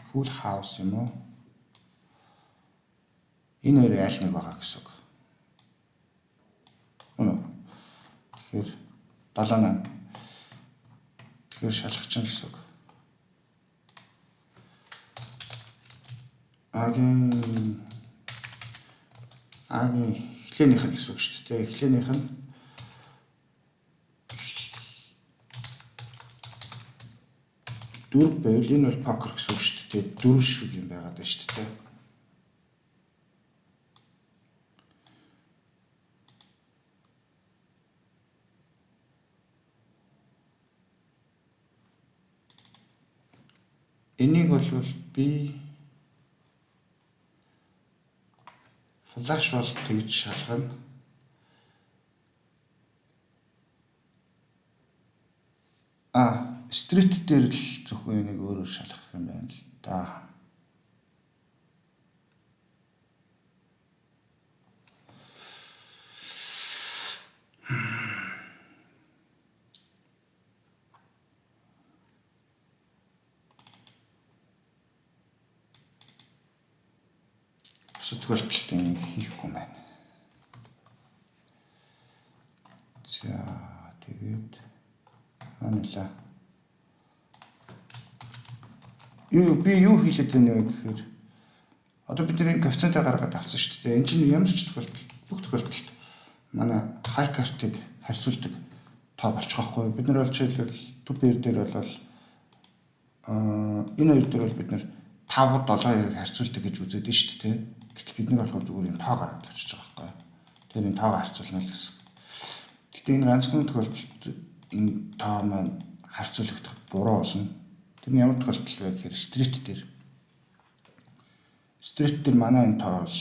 Full house юм уу? Энэ хоёрын аль нэг байгаа гэсэн үг. Үнэ. Тэгэхээр 7 8. Тэгэхээр шалгах чинь гэсэн үг. Агийн агийн эхлэнийх нь гэсэн үг шүү дээ. Эхлэнийх нь дөрв байвал энэ бол покер гэсэн үг шүү дээ. Дөрв шиг юм байгаад байна шүү дээ. Энийг бол би flush бол тэгж шалгана. А straight дээр л зөвхөн энийг өөрөөр шалгах юм байна л да. Бусад тохиолдолд энийг хийхгүй юм байна. За тэгээд хаанаа юу би юу хийлээд байна вэ гэхээр одоо бид нэг коэффициентээ гаргаад авсан шүү дээ. Энд чинь ямар ч тохиолдолд бүх тохиолдолд манай high card-ыг харьцуулдаг тоо болчих واخгүй. Бид нар бол жишээлбэл two pair дээр бол энэ хоёр дээр бол бид нар 5 7 2-ыг харьцуулдаг гэж үзээд байна шүү дээ. Гэтэл бид нар болохоор зүгээр юм тоо гаргаад авчиж байгаа байхгүй. Тэр энэ тоог харьцуулна л гэсэн. Гэтэ энэ ганцхан тохиолдолд энэ тоо маань харьцуулагдах буруу болно. Тэр нь ямар тохиолдол вэ гэхээр straight дээр. Straight дээр манай энэ тоо бол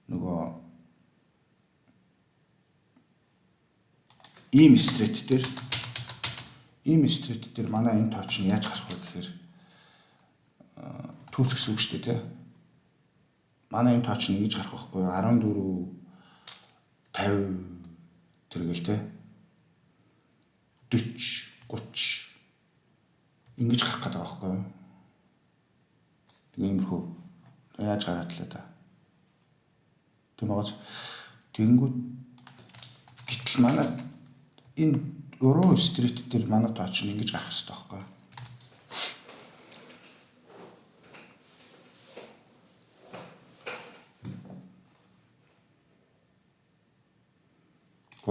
нөгөө ийм straight дээр ийм straight дээр манай энэ тоо чинь яаж гарах вэ гэхээр түүс гэсэн үг шүү дээ, тий. Манай энэ тоо чинь ингэж гарах байхгүй 14 50 тэргээл тий. 40 30 ингэж гарах гэдэг байгаа байхгүй юу? Нэг иймэрхүү яаж гараад лээ та. Тийм байгаас тэнгүүд гэтэл манай энэ уруу straight дээр манай тоо чинь ингэж гарах хэрэгтэй байхгүй юу?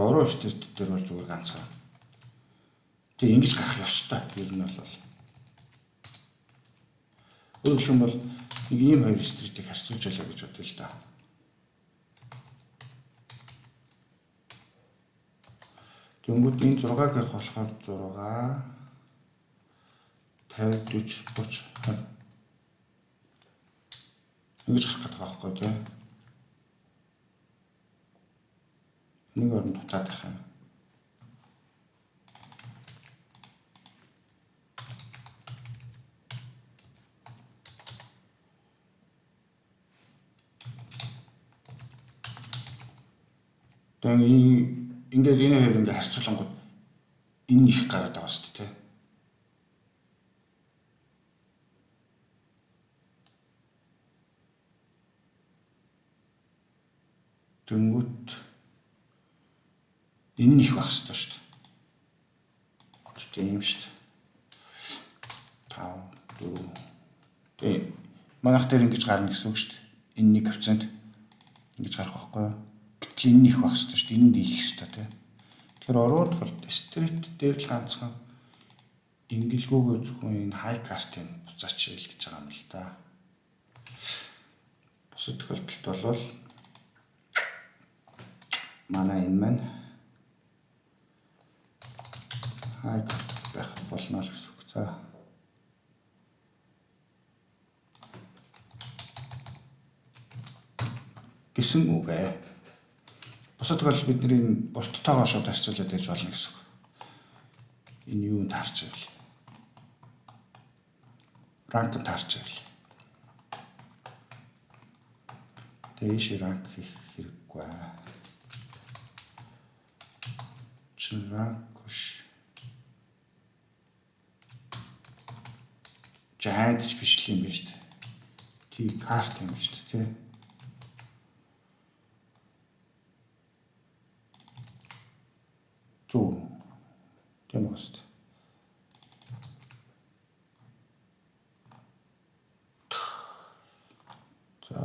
Уруу straight дээр бол зүгээр ганцхан. Тэг ингэж гарах ёстой. Ер нь бол. Өөрөөр хэлэх юм бол нэг ийм хоёр straight-ийг харьцуулж ялаа гэж бодъё л да. Тэнгүүд энэ 6-г явах болохоор 6 50 40 30 20 ингэж гарах гэдэг байгаа байхгүй тий. Нэг орон дутаад байх юм. Тэгээ ингээд энэ хоёр ингээд харьцуулангууд энэ их гараад байгаа шүү дээ. Тэнгүүт энэ нь их байх хэрэгтэй шүү дээ. Тийм шүү дээ. 5 4 Тийм. Манайх дээр ингэж гарна гэсэн үг шүү дээ. Энэ 1% ингэж гарах байхгүй юу? Гэтэл энэ их байх хэрэгтэй шүү дээ. Энэ дийлэх хэрэгтэй тий. Тэгэхээр уруу тохиолдолд straight дээр л ганцхан ингэлгүйгээр зөвхөн энэ high card-ыг буцаач ийл гэж байгаа юм л да. Бусад тохиолдолд бол манай энэ маань high байх болно л гэсэн үг. За. Гэсэн үг ээ. Бусад тохиолдолд бид нар энэ урт тоогоо шууд харьцуулаад байж болно гэсэн үг. Энэ юунд таарч байвал. Rank таарч байвал. Тэгээ ийш rank хийх хэрэггүй. Чин rank биш. Giant ч биш л юм биш үү? Тий, карт юм биш үү, тий? Зүг. Тийм байгаа шүү дээ. За.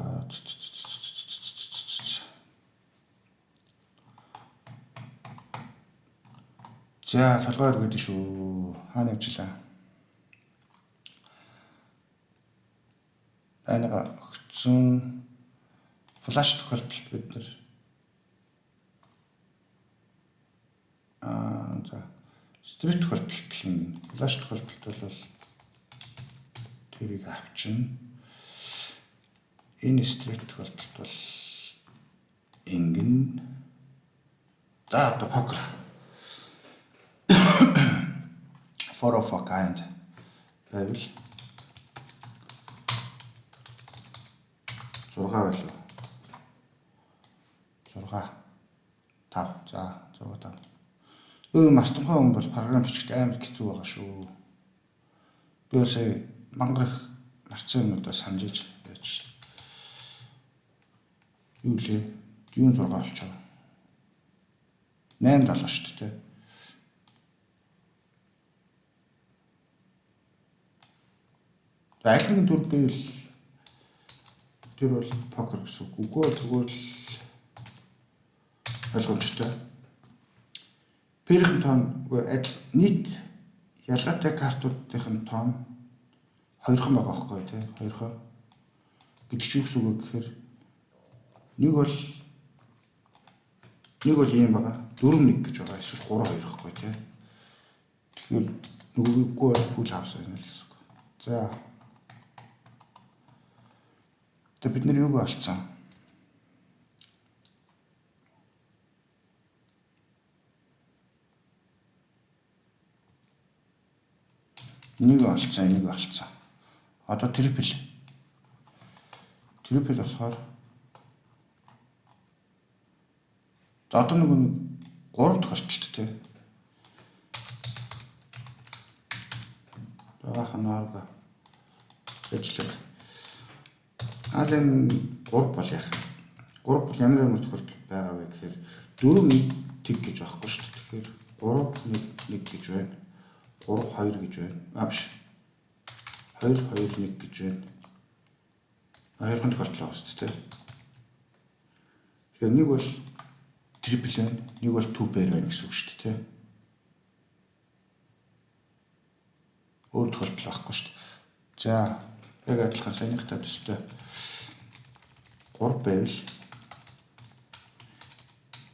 За, толгой өргөд шүү. Хаана явжлаа? Айнага өгцөн flush тохиолдолд бид нар за straight тохиолдолд л ингэ. Flush тохиолдолд бол тэрийг авчина. Энэ straight тохиолдолд бол ингэн. За, одоо покер. Four of a kind байвал 6 байлуу. 6 5. За, 6 5. Өө, мартамхай хүн бол програм бичихэд амар хэцүү байгаа шүү. Би бол сая мангар их марцсан юмнуудаа санаж иж байж. Юу лээ? Юун 6 болчихоо. 8 7 шүү дээ. Аль нэгэн төр байвал тэр бол покер гэсэн үг. Үгүй бол зүгээр л ойлгомжтой. Pair ийн тоон, үгүй, адил нийт ялгаатай картуудын тоон хоёрхан байгаа байхгүй, тий? Хоёрхан гэдэг чинь юу гэсэн үг вэ гэхээр нэг бол ийм байгаа. 4 1 гэж байгаа. Эсвэл 3 2 байхгүй, тий? Тэгэхээр нөгөөгүй бол full house байна л гэсэн үг. За. Тэгээ бид нар юуг олцсон? Энийг олцсон, энийг олцсон. Одоо triple. Triple болохоор за одоо нөгөө нэг 3 тохиолдолт, тий. Дараах нь арга ажиллаг. Аалын 3 бол яах вэ? 3 бол ямар ямар тохиолдол байгаа вэ гэхээр 4 1 тэг гэж байхгүй шүү дээ. Тэгэхээр 3 1 1 гэж байна. 3 2 гэж байна. А, биш. 2 2 1 гэж байна. Хоёрхан тохиолдол байгаа шүү дээ. Тэгэхээр нэг бол triple байна, нэг бол two pair байна гэсэн үг шүү дээ. Өөр тохиолдол байхгүй шүү дээ. За, яг адилхан саяныхтай төстэй 3 байвал,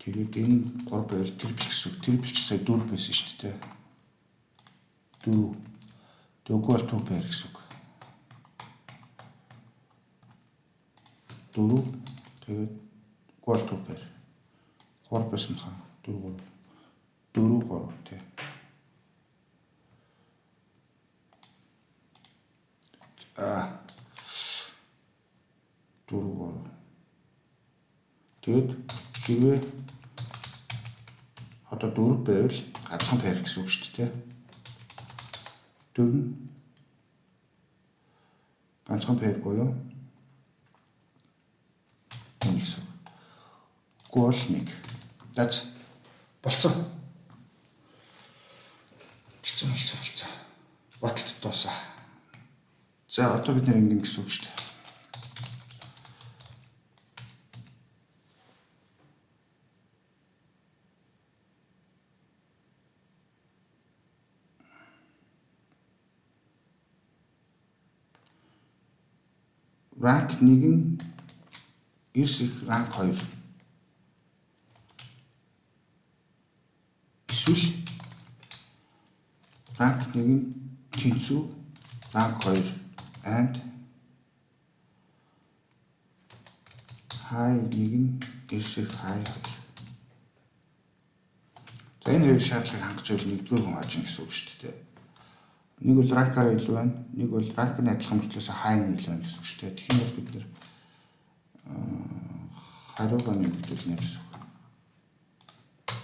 тэгээд энэ 3 байвал triple гэсэн үг. Triple ч сая 4 байсан шүү дээ. 4. Тэгвэл бол two pair гэсэн үг. 4, тэгээд гол two pair. 3 байсан хаа 4 3 4 3, тий. А, 4 3. Тэгээд хэрвээ одоо 4 байвал ганцхан pair гэсэн үг шүү дээ. 4 нь ганцхан pair буюу энэ гэсэн үг. Үгүй бол 1. За, болцсон. Болцсон, болцсон, болцсон. Баталт дуусаа. За, одоо бид нэр ингэн гэсэн үг шүү дээ. Rank 1 нь эрс их rank 2. Эсвэл rank 1 нь тэнцүү rank 2 and high 1 нь эрс их high 2. За, энэ хоёр шаардлагыг хангаж байвал нэгдүгээр хүн хожино гэсэн үг шүү дээ. Нэг бол rank аар илүү байна. Нэг бол rank ны адилхан мөртлөөс хайн илүү байна гэсэн үг шүү дээ. Тэгэх юм бол бид нэр хариугаа нэмэгдүүлнэ гэсэн үг.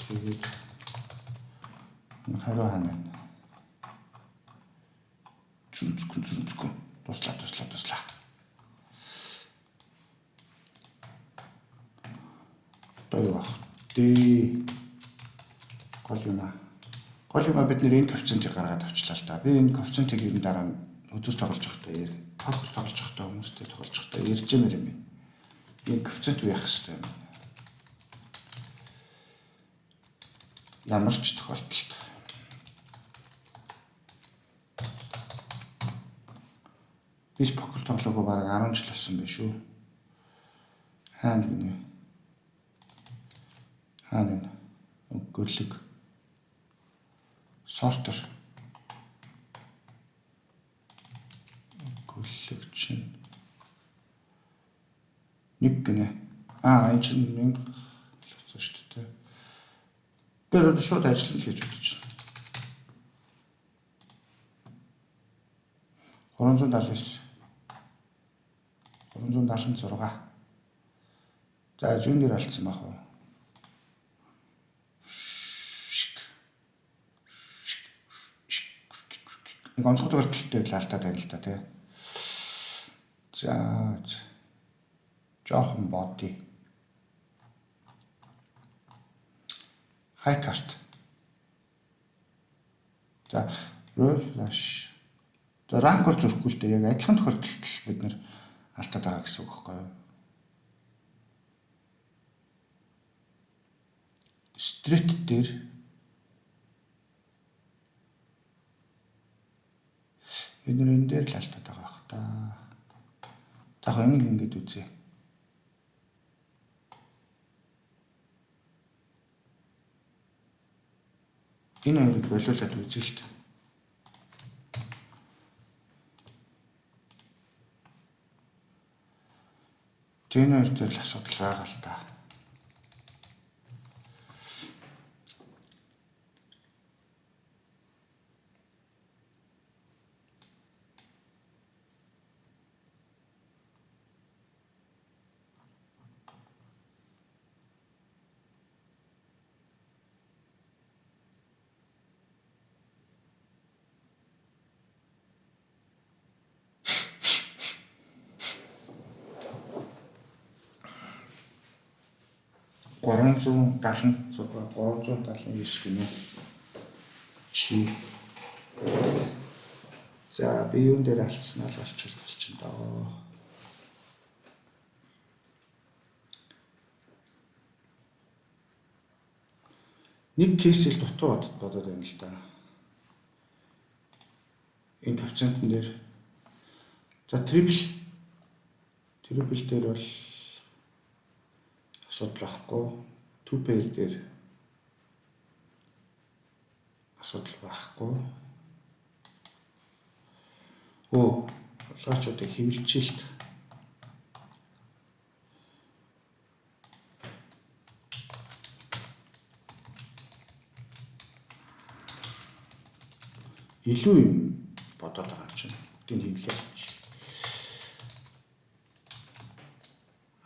Тэгээд хариу хаана байна? Зүнцгэн зүнцгэн. Туслаа, туслаа, туслаа. Одоо юу ах? Дэ гол юм аа. Гол юм аа, бид нэр энэ коэффициентийг гаргаад авчлаа л да. Би энэ коэффициентийг ер нь дараа нь хөзөр тоглож байхдаа яар, покер тоглож байхдаа, хүмүүстэй тоглож байхдаа ярьж юмэр юм байна. Энэ коэффициент байх хэрэгтэй юм. Ямар ч тохиолдолд. Би покер тоглоогүй бараг 10 жил болсон байх шүү. Хаана гинэ? Хаана энэ? Өгөлөг. Sorter. Өгөлөг чинь нэг гинэ. Аа, энэ чинь 1000 болсон шүү дээ. Тэгээд одоо шууд ажиллана л гэж бодож байна. 379, 376. За, зүүн дээр алдсан байх уу? Нэг онцгой тохиолдол дээр л алдаад байна л да, тий. За, жоохон body. High card. За, royal flush. За, rank бол зөрөхгүй л дээ. Яг адилхан тохиолдолд бид нэр алдаад байгаа гэсэн үг байхгүй юу? Straight дээр бид нар энэ дээр л алдаад байгаа бах та. За, яг энийг ингэж үзье. Энэ хоёрыг болиулаад үзье л та. Энэ хоёр дээр л асуудал байгаа л да. 376, 379 гинэ. Чи. За, би юун дээр алдснаа л олчвол болчихно доо. Нэг case эл дутуу бодоод байна л да. Энэ коэффициентэн дээр, за, triple дээр бол асуудал байхгүй. Two pair дээр асуудал байхгүй. Өө, улаачуудыг хэвлэчихэлт. Илүү юм бодоод байгаа юм чинь. Бүгдийг хэвлээ.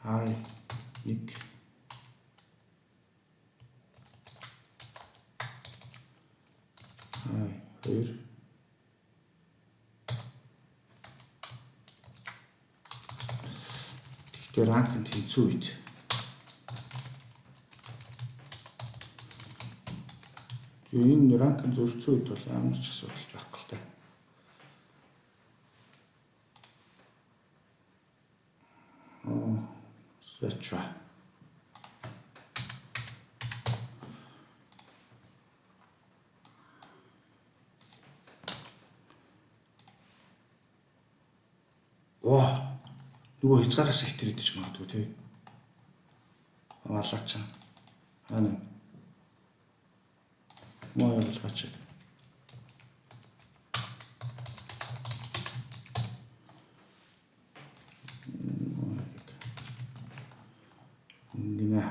Ай нэг, ай хоёр, Гэхдээ rank нь тэнцүү үед тэгээ энэ rank нь зөрчсөн үед бол ямар ч асуудал байхгүй л та. Аа, сачва. Оо, нөгөө хязгаараас их тэрэж магадгүй, тий. Малаач. Аа. Моо ялгаач. Гинэ.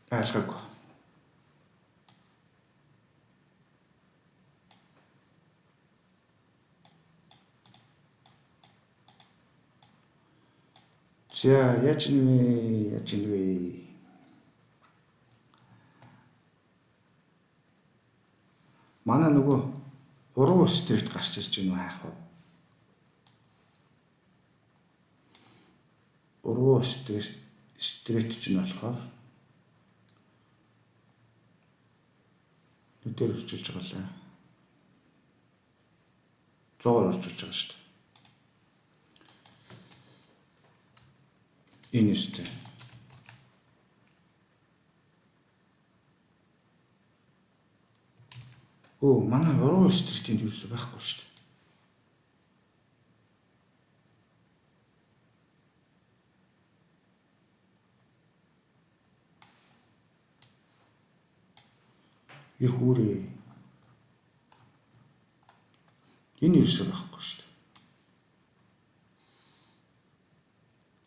Айлгаагүй. За яаж нэ яаж нэ. Манай нөгөө уруу street гарч ирж гинүү хайх вэ? Уруу street чинь болохоор нүдээр өрчилж байгаа лээ. 100-аар өрчилж байгаа шүү дээ. Энэ өстэй. Өө манай уруу street-ийн юусе байхгүй шүү дээ. Их үүрээ. Энэ юусе байхгүй шүү дээ.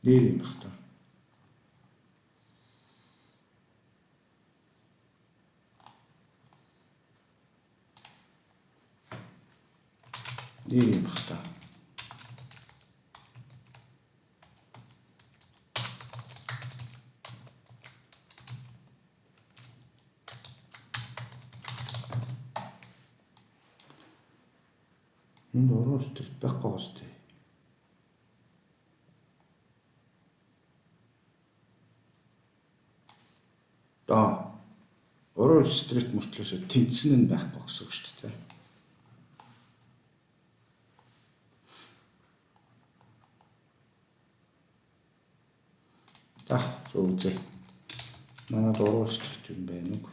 Нэр юм бах та. Нэр юм бах та. Энд уруу street байхгүй гоос тээ. Аа. Уруу street мөртлөөсөө тэнцсэн нь байхгүй гэсэн үг шүү дээ. За зөв үзье. Манад уруу street юм байна уу?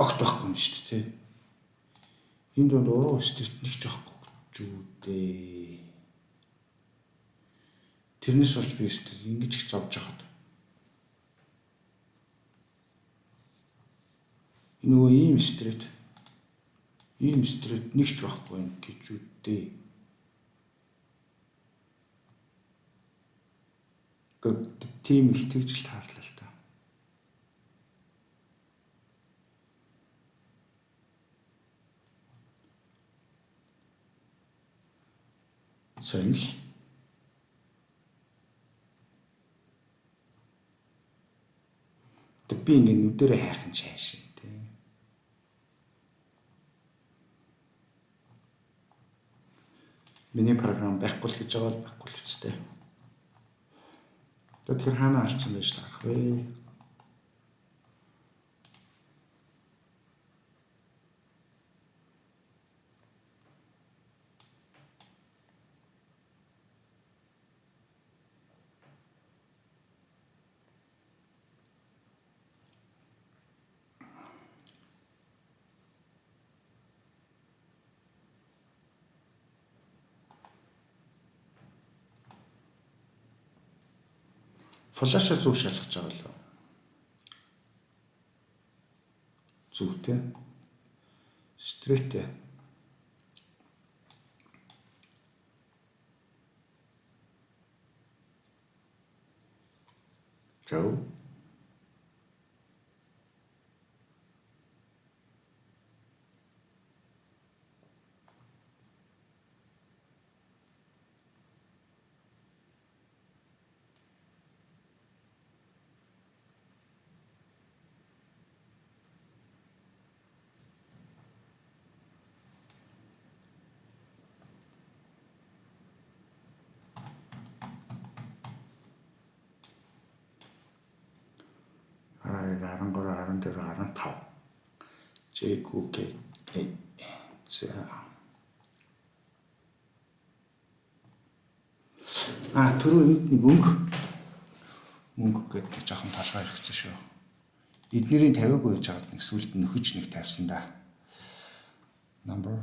Огт байхгүй юм шүү дээ. Энэ дунд уруу street нэг ч байхгүй гэж үү дээ. Тэрнээс болж би ингэж их зовж хахад. Нөгөө ийм street нэг ч байхгүй юм гэж үү дээ. Тийм л тэгж л таарлаа л та. Сонил. Тэг би ингэ нүдэрээ хайх нь шаашин тий. Миний програм байхгүй л гэж байгаа бол байхгүй л үстэй. Тэгэхээр хаана алдсан байж таарах вэ? Flash-а зөв шалгаж байгаа лөө. Зөвтэй. Street. Зөв. 13, 14, 15. J Q K A. За. Түрүү энд нэг өнгө гэдэг нэг жоохон толгой хэрэгцсэн шүү. Эднэрийн тавиагүй байж байгаад нэг сүлд нөхөж нэг тавьсан да. Number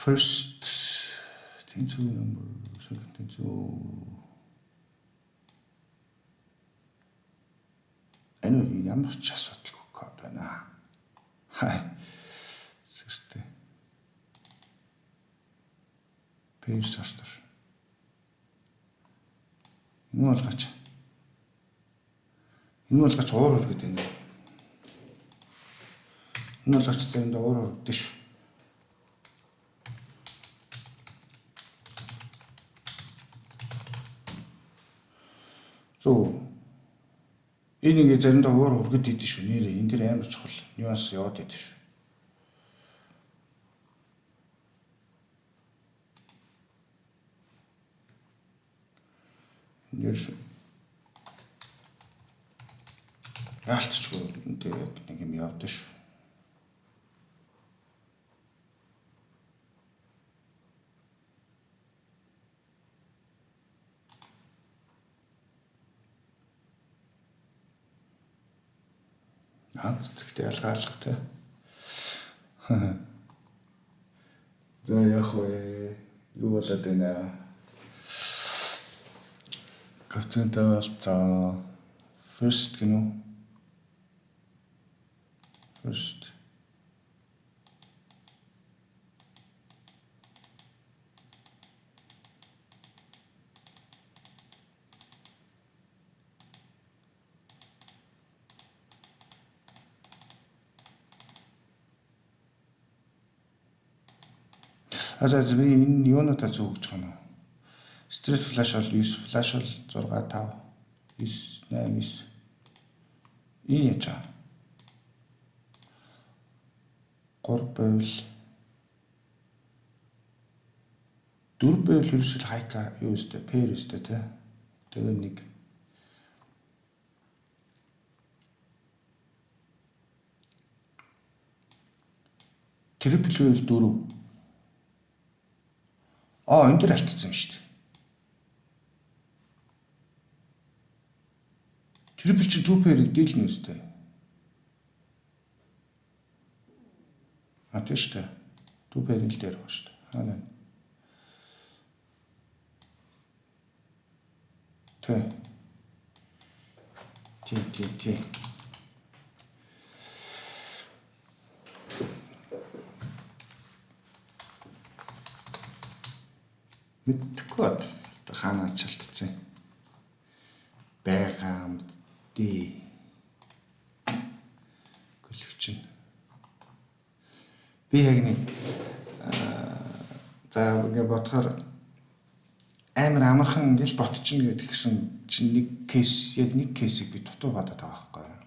first тэнцүү number second тэнцүү. Энэ ямар ч асуудалгүй код байна. Хай. Сэртэй. Pair sorter. Энэ болгооч. Энэ болгооч уур хүргээд байна. Энэ болгооч заримдаа уур хүргэдэг шүү. Зөв. Энэ ингээ заримдаа уур хүргэд идэв шүү. Нээрээ энэ дэр амар чухал нюанс яваад идэв шүү. Энэ яалтчгүй энэ дээр яг нэг юм явдаг шүү. Аа, тэгтээ ялгаарлах те. За яах вэ? Юу болоод байна? Коэффициент болцоо. First гэнэ үү? First. А за би энэ юунуудаа зөв гэж байгаа юм уу? Straight flush бол 9, flush бол 6 5 9 8 9. Энэ яаж байгаа? 3 байвал 4 байвал ерөөсөл хайка юу өстэй, pair өстэй тий. Тэгээ нэг triple байвал 4. Аа, энэ дэр алдсан юм шүү дээ. Triple чинь 2 pair-ыг дийлнэ үстэй. А, тийм шүү дээ. 2 pair-ийн л дээр байгаа шүү дээ. Аа нэ. Тэ. Тий, тий, тий. Мэдхгүй хаана чалтцсан байгаа юм дээ. Гөлөвчин. Би яг нэг за ингээ бодохоор амар амархан ингээл ботчихно гэдгсэн чинь нэг case, яг нэг case ийг би дутуу бодоод байгаа байхгүй юу?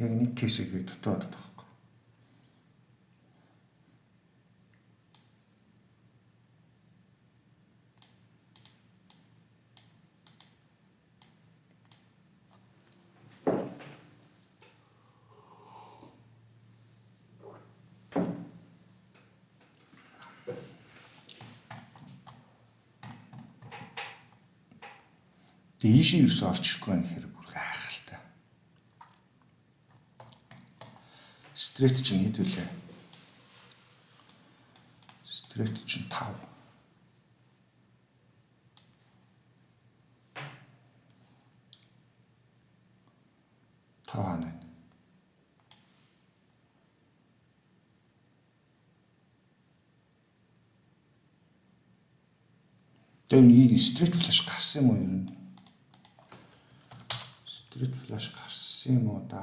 Яг нэг case ийг би дутуу бодоод байгаа байхгүй. Тэгээ ийшээ юусэн орж ирэхгүй байх хэрэг бүр гайхалтай. Straight чинь хэд вүлээ? Straight чинь 5. Тав хаана байна? Тэгээ нэг straight flush гарсан юм уу ер нь? Straight flush гарсан юм уу да?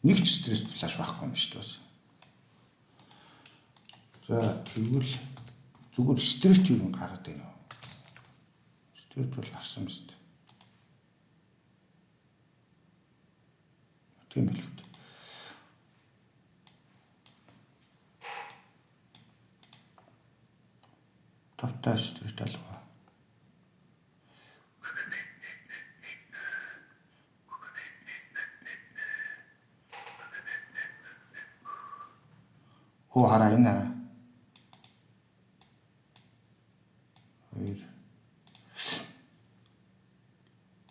Нэг ч straight flush байхгүй юм шүү дээ бас. За, тэгвэл зүгээр straight юу гараад байна уу? Straight бол гарсан юм шүү дээ. Тийм билүү. Тавтай straight алгаа. Оо, хараа, энэ хараа.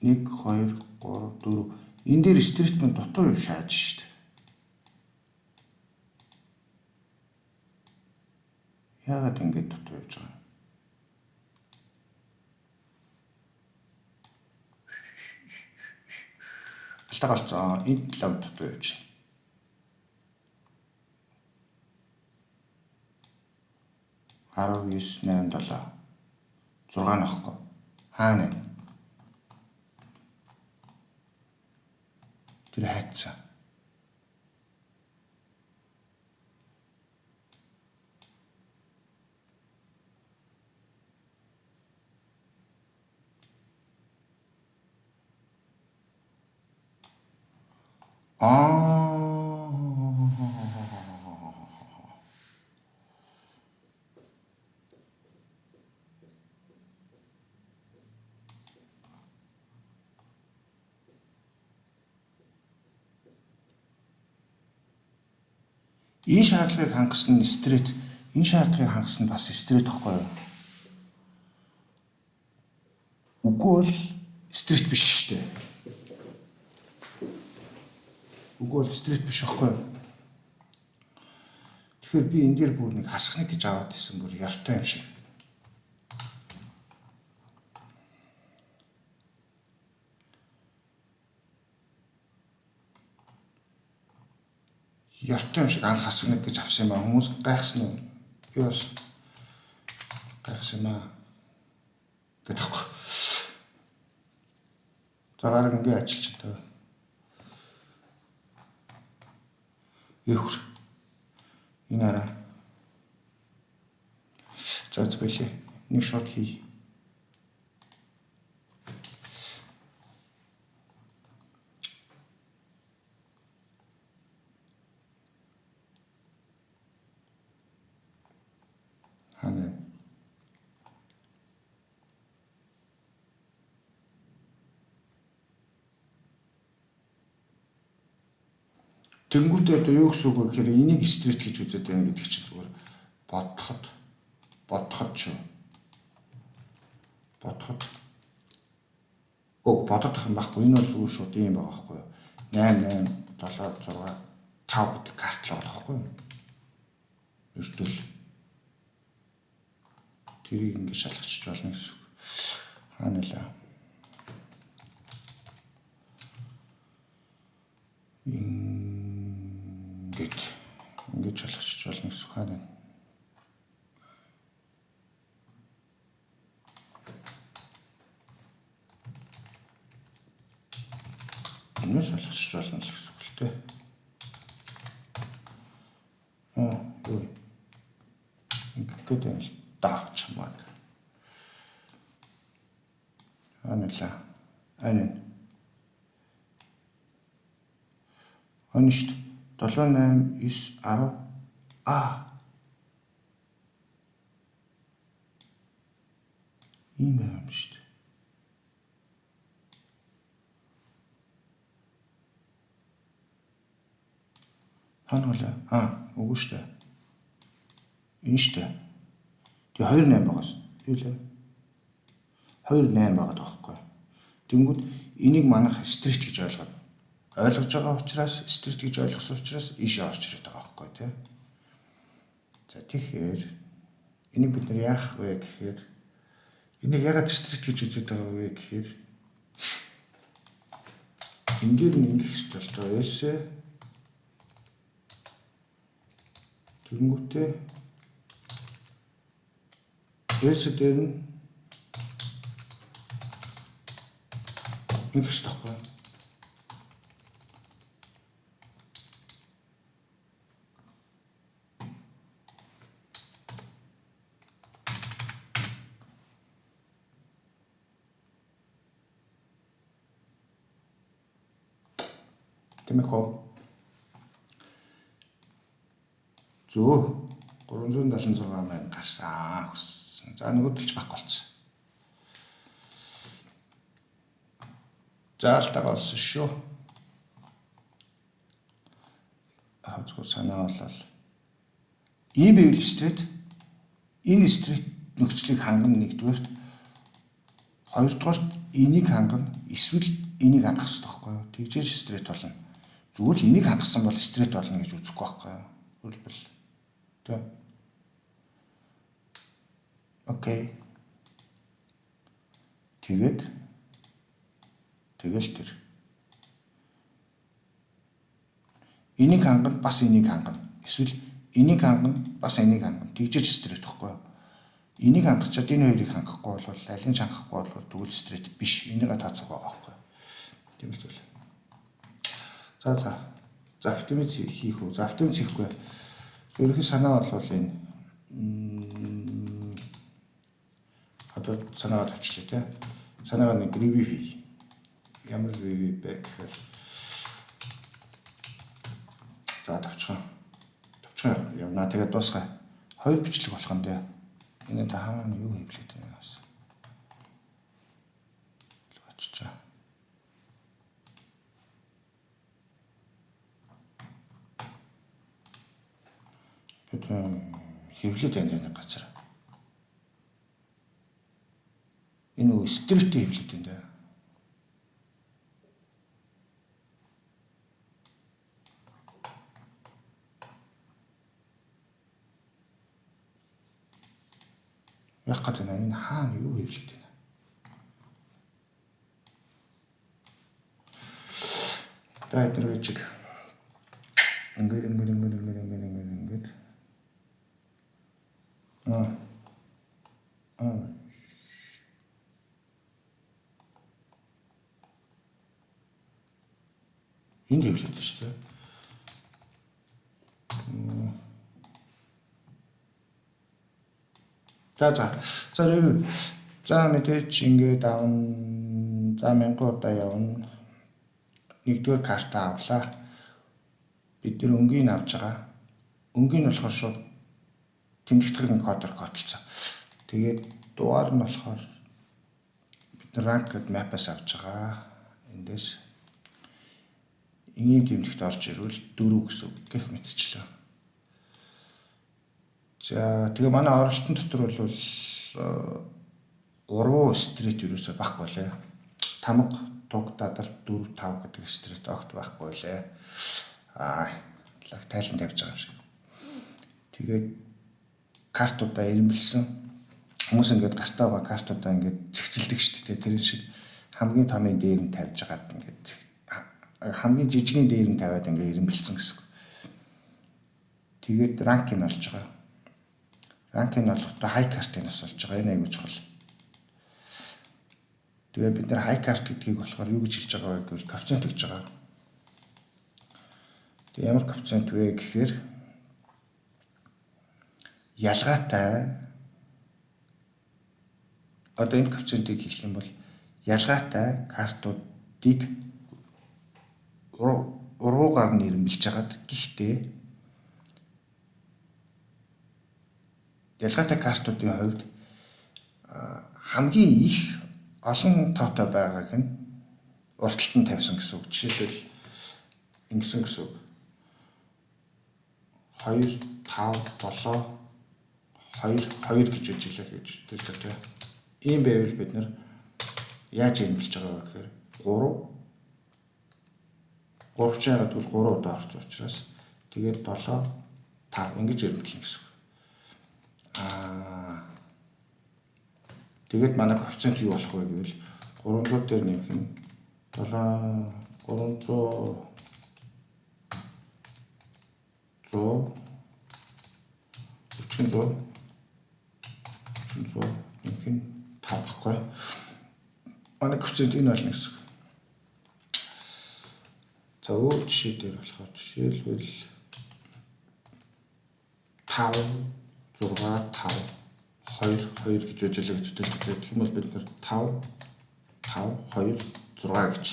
1 2 3 4 энэ дээр street мань дутуу юу шааж штэ. Яагаад ингэж дутуу явж байгаа юм? Алдаа голцоо. Энд лав дутуу явж байна. 19 8 7 6 нөхгүй. Хаана вэ? Тэр хайцсан. Энэ шаардлагыг хангасан нь street, энэ шаардлагыг хангасан нь бас street гэхгүй юу? Үгүй бол street биш шүү дээ. Үгүй бол street биш байхгүй юу? Тэгэхээр би энэ дээр бүр нэг хасах нэг гэж аваад исэн бүр ёртой юм шиг. Ёртой юм шиг анх хасах нэг гэж авсан юм аа. Хүмүүс гайхсан уу? Би бас гайхсан юм аа. Гэдэг байхгүй. За гараг ингэ ажиллаж та. Ихүр. Энэ араа. За зөвлөө. Нэг шот хий. Хаана? Тэнгүүтээ одоо юу гэсэн үг вэ гэхээр энийг street гэж үзээд байна гэдэг чинь зүгээр бодоход шүү. Бодоход Гог бодох юм байхгүй. Энэ бол зүгээр шууд юм байгаа байхгүй юу? 8 8 7 6 5 гэдэг карт л байгаа байхгүй юу? Ердөл тэрийг ингэ шалгачих болно гэсэн үг. Хаана лээ? Ингэж шалгачих болно гэсэн үг. Хаана? Энэ шалгачих болно л гэсэн үг л дээ. Аа, юу. Ингэх гээд байна л даа чамааг. Хаана лээ? Ань. Ань шүү дээ. 7 8 9 10 а ийм байгаа юм шүү дээ. Хаана вэ? Аа, үгүй шүү дээ. Энэ шүү дээ. Тэгээ 2 8 байгаас. Юу лээ? 2 8 байгаад байгаа байхгүй. Тэнгүүд энийг манайх street гэж ойлгож байгаа учраас street гэж ойлгосон учраас ийшээ орж ирээд байгаа байхгүй тий. За тэгэхээр энийг бид нар яах вэ гэхээр энийг ягаад street гэж үзээд байгаа вэ гэхээр энэ дээр нь ингэх ёстой л доо else тэгэнгүүтээ else дээр нь ингэх ёстой байхгүй. Тэмэх үү? Зөө 376 мянга гарсан хөссөн. За нөгөөдөлч байхгүй болсон. За алтайгаа олсон шүү. Зүгээр санаа болол. Ийм байвал street энэ street нөхцөлийг ханган нэгдүгээрт Хоёрдугаарт энийг хангана, эсвэл энийг хангах хэрэгтэй байхгүй юу? Тэгжээж straight болно. Зүгээр л энийг хангасан бол straight болно гэж үзэхгүй байхгүй юу? Хэлбэл. Тэ. Okay. Тэгээд тэгэл тэр. Энийг хангана, бас энийг хангана. Эсвэл энийг хангана, бас энийг хангана. Тэгжээж straight байхгүй юу? Энийг хангачаад энэ хоёрыг хангахгүй бол, аль нь ч хангахгүй бол тэгвэл straight биш. Энийг тооцоог байгаа байхгүй юу? Тийм л зүйл. За за. За, оптимиз хийх үү? За, оптимиз хийхгүй. Ерөнхий санаа бол энэ одоо санаагаа тавьчлаа те. Санаагаа нэг review хий. Ямар review бэ гэхээр за, тавчхан. Тавчхан явна. Тэгээд дуусгая. Хоёр бичлэг болох юм дээ. Энэ за хаана юу хийвлээд байна бас. Очиж. Бид хэвлээд байна нэг газар. Энэ нөгөө straight хэвлээд байна да. Яах гээд байна? Энэ хаана юу хэвлээд байна? За, эдгээр бичиг. Ингээд, ингээд, ингээд, ингээд, ингээд, ингээд, ингээд. Аа. Аа. Энд хэвлээд шүү дээ. За за. За, review. За, мэдээж ингээд авна. За, 1000 удаа явна. Нэгдүгээр карта авлаа. Бид нэр өнгийг авч байгаа. Өнгийг болохоор шууд тэмдэгтгэх кодоор кодолцсон. Тэгээд дугаар нь болохоор бид нар rank гэдэг map-аас авч байгаа. Эндээс энгийн тэмдэгт орж ирвэл 4 гэсэн үг гэх мэтчлээ. За, тэгээ манай оролтон дотор бол уруу straight юусоо байхгүй лээ. Тамга, туг, дадар, 4 5 гэдэг straight огт байхгүй лээ. Аа, лаг тайлан тавьж байгаа юм шиг. Тэгээд картуудаа эрэмбэлсэн. Хүмүүс ингээд гартаа байгаа картуудаа ингээд зэгцэлдэг шүү дээ. Тэр шиг хамгийн томын дээр нь тавьж хагаад, ингээд хамгийн жижигэн дээр нь тавиад ингээд эрэмбэлсэн гэсэн үг. Тэгээд rank ийг олж байгаа. Rank ийг олохдоо high card-ыг бас олж байгаа. Энэ аягүй чухал. Тэгээ бид нар high card гэдгийг болохоор юу гэж хэлж байгаа вэ гэвэл коэффициент өгч байгаа. Тэгээ ямар коэффициент вэ гэхээр ялгаатай, одоо энэ коэффициентийг хэлэх юм бол ялгаатай картуудыг уруугаар нь эрэмбэлж хагаад, гэхдээ ялгаатай картуудын хувьд хамгийн их олон тоотой байгааг нь урталт нь тавьсан гэсэн үг. Жишээлбэл, ингэсэн гэсэн үг. 2 5 7 2 2 гэж үжилээ гэж үздэг тийм. Ийм байвал бид нар яаж эрэмбэлж байгаа вэ гэхээр 3 3 ч яагаад гэвэл 3 удаа орсон учраас тэгээд 7 5 ингэж эрэмбэлнэ гэсэн үг. Аа, тэгээд манай коэффициент юу болох вэ гэвэл 300 дээр нэмэх нь 7 300 100 өчгөн 100 өчгөн 100 нэмэх нь 5 баггүй. Манай коэффициент энэ болно гэсэн. За, өөр жишээ дээр болохоор жишээлбэл 5 6 5 2 2 гэж үжилээ гэж төлөвлөдөг. Тэгэх юм бол бид нар 5 5 2 6 гэж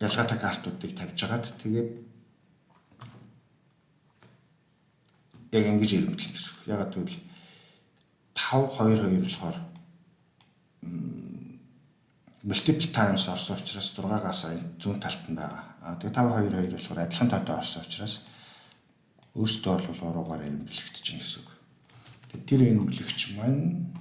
ялгаатай картуудыг тавьж хагаад, тэгээд яг ингэж эрэмбэлнэ гэсэн үг. Ягаад гэвэл 5 2 2 болохоор multiple times орсон учраас 6-аас зүүн талд нь байгаа. А тэгээ 5 2 2 болохоор адилхан тоотой орсон учраас өөрсдөө бол уруугаар эрэмбэлэгдэж байна гэсэн үг. Тэгээ тэр эрэмбэлэгч маань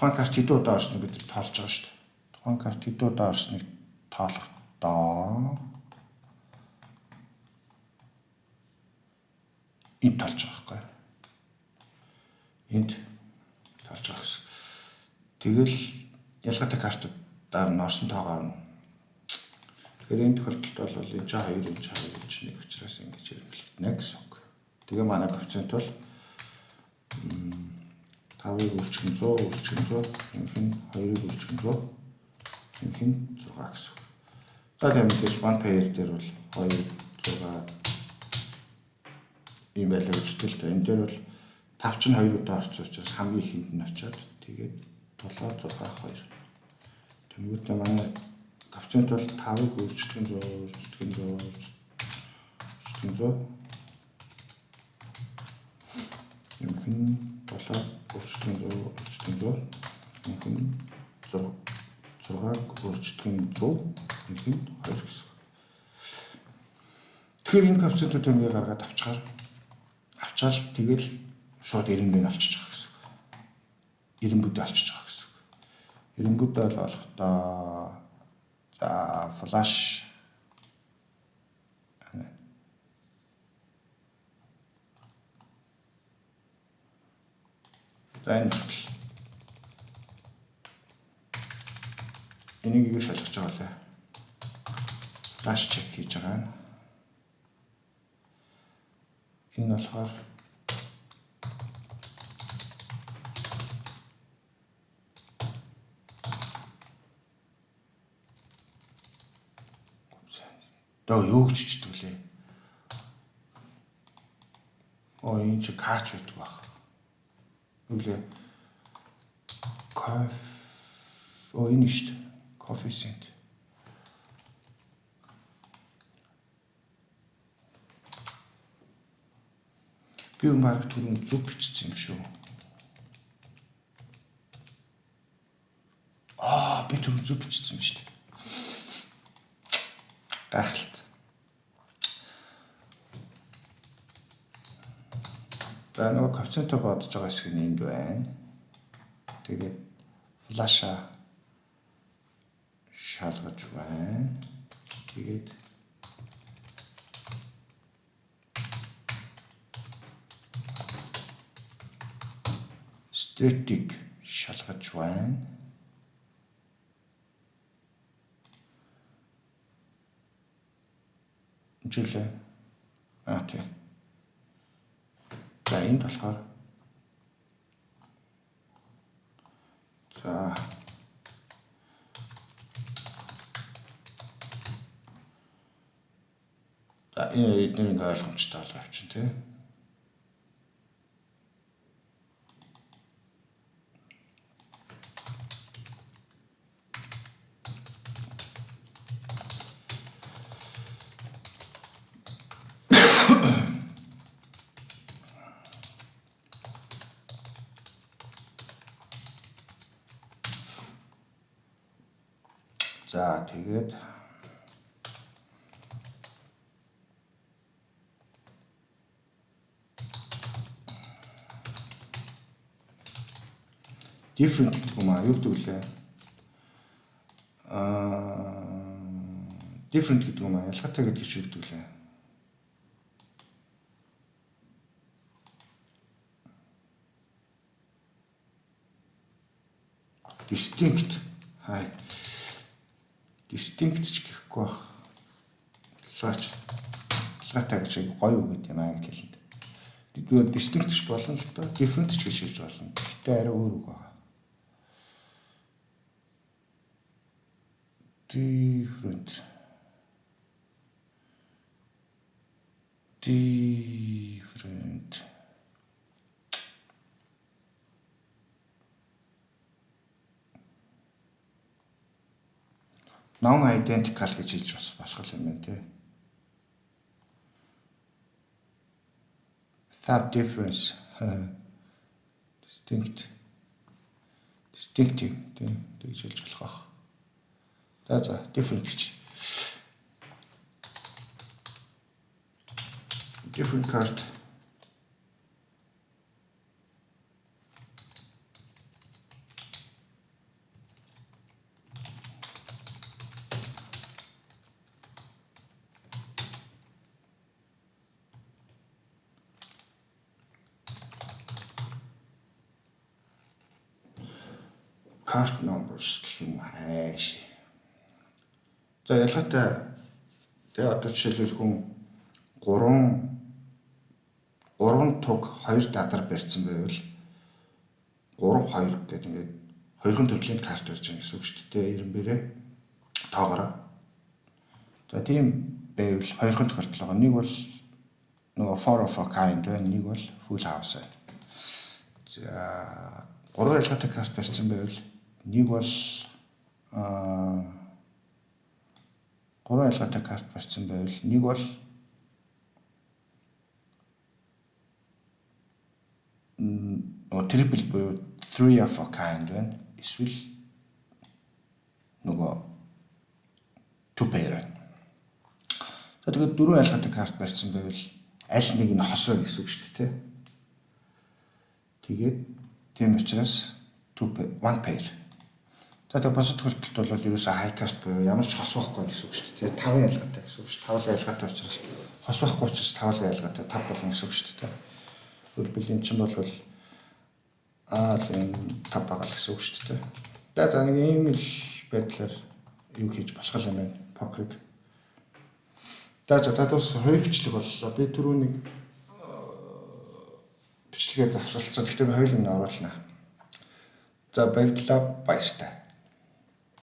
Тухайн карт хэдэн удаа орсныг бид нар тоолж байгаа шүү дээ. Тухайн карт хэдэн удаа орсныг тоолохдоо энд тоолж байгаа байхгүй. Энд тоолж байгаа гэсэн. Тэгэл ялгаатай картуудаар нь орсон тоогоор нь. Тэгэхээр энэ тохиолдолд бол энэ ч 2, энэ ч 2, энэ ч 1 учраас ингэж хэрэглэгдэнэ гэсэн үг. Тэгээ манай коэффициент бол 5-ыг үржих нь 100, үржих нь 100, ингэх нь 2-ыг үржих нь 100, ингэх нь 6 гэсэн үг. За тийм мэдээж one pair дээр бол 2, 6 ийм байлаа гэж хэлдэг л дээ. Энэ дээр бол 5 чинь 2 удаа орсон учраас хамгийн ихэнд нь очиод тэгээд 7, 6, 2. Тэнгүүтээ манай коэффициент бол 5-ыг үржих нь 100, үржих нь 100, үржих нь 100. Нэмэх нь 7, үржих нь 100, үржих нь 100. Нэмэх нь 6, 6-ыг үржих нь 100, нэмэх нь 2 гэсэн. Тэгэхээр энэ коэффициентүүд ингээ гаргаад авчаар авчаал тэгэл шууд 90-ийг олчиж байгаа гэсэн үг. 90 бүдээ олчиж байгаа гэсэн үг. 90 бүдээ бол олохдоо за flush. За, энэ хүртэл энийг юу шалгаж байгаа вэ? Flush check хийж байгаа юм. Энэ болохоор доо юу гэж чичдэг лээ. Оо, энэ чи кач байдаг баг. Юу лээ? Кофе. Оо, энэ шүү дээ. Coefficient. Би баг түрүүн зөв бичсэн юм шүү. Аа, би түрүүн зөв бичсэн юм шүү дээ. Гайхалт. За, нөгөө коэффициентоо бодож байгаа хэсэг нь энд байна. Тэгээд flush-аа шалгаж байна. Тэгээд straight-ийг шалгаж байна. Жилээ. Аа, тий. За, энд болохоор за за энэ эдгээр ингээ ойлгомжтой болоо явчин, тий. За, тэгээд different гэдэг юм аа, юу гэдэг вүлээ? Аа, different гэдэг юм аа, ялгаатай гэдэг чи юу гэдэг вүлээ? Distinct. Хай. Distinct ч гэхгүй бах. Ялгаач. Ялгаатай гэж гоё үг гэдэг юм англи хэлэнд. Нөгөө distinct ч болно л доо, different ч гэж хэлж болно. Гэхдээ арай өөр үг байгаа. Different. Different. Non identical гэж хэлж бас болох юм байна, тий. Without difference, distinct, distinctive, тий, тэгж хэлж болох бах. За, different гэж. Different card. Card numbers гэх юм хайш. За, ялгаатай тэгээ одоо жишээлбэл хүн 3 3 туг 2 дадар барьсан байвал 3 2 гэдэг ингээд хоёрхан төрлийн карт барьж байгаа гэсэн үг шүү дээ. 90-бэрээ тоогоороо. За, тийм байвал хоёрхан тохиолдол байгаа. Нэг бол нөгөө four of a kind байна. Нэг бол full house байна. За, гурван ялгаатай карт барьсан байвал нэг бол гурван ялгаатай карт барьсан байвал нэг бол нөгөө triple буюу three of a kind байна. Эсвэл нөгөө two pair байна. За, тэгээд дөрвөн ялгаатай карт барьсан байвал аль нэг нь хос байна гэсэн үг шүү дээ. Тэгээд тийм учраас two pair, one pair. За, тэгээд бусад тохиолдолд бол ерөөсөө high card буюу ямар ч хос байхгүй гэсэн үг шүү дээ. Таван ялгаатай гэсэн үг шүү. Таван ялгаатай учраас, хос байхгүй учраас таван ялгаатай тав болно гэсэн үг шүү дээ. Хэлбэл энэ чинь бол аа л энэ тав байгаа л гэсэн үг шүү дээ. За за, нэг ийм л байдлаар юу хийж болох юм байна покерыг. За за, та бас хоёр бичлэг боллоо. Би түрүү нэг бичлэгээ завсралцсан. Гэхдээ би хоёуланг нь оруулна. За, баярлалаа, баяртай.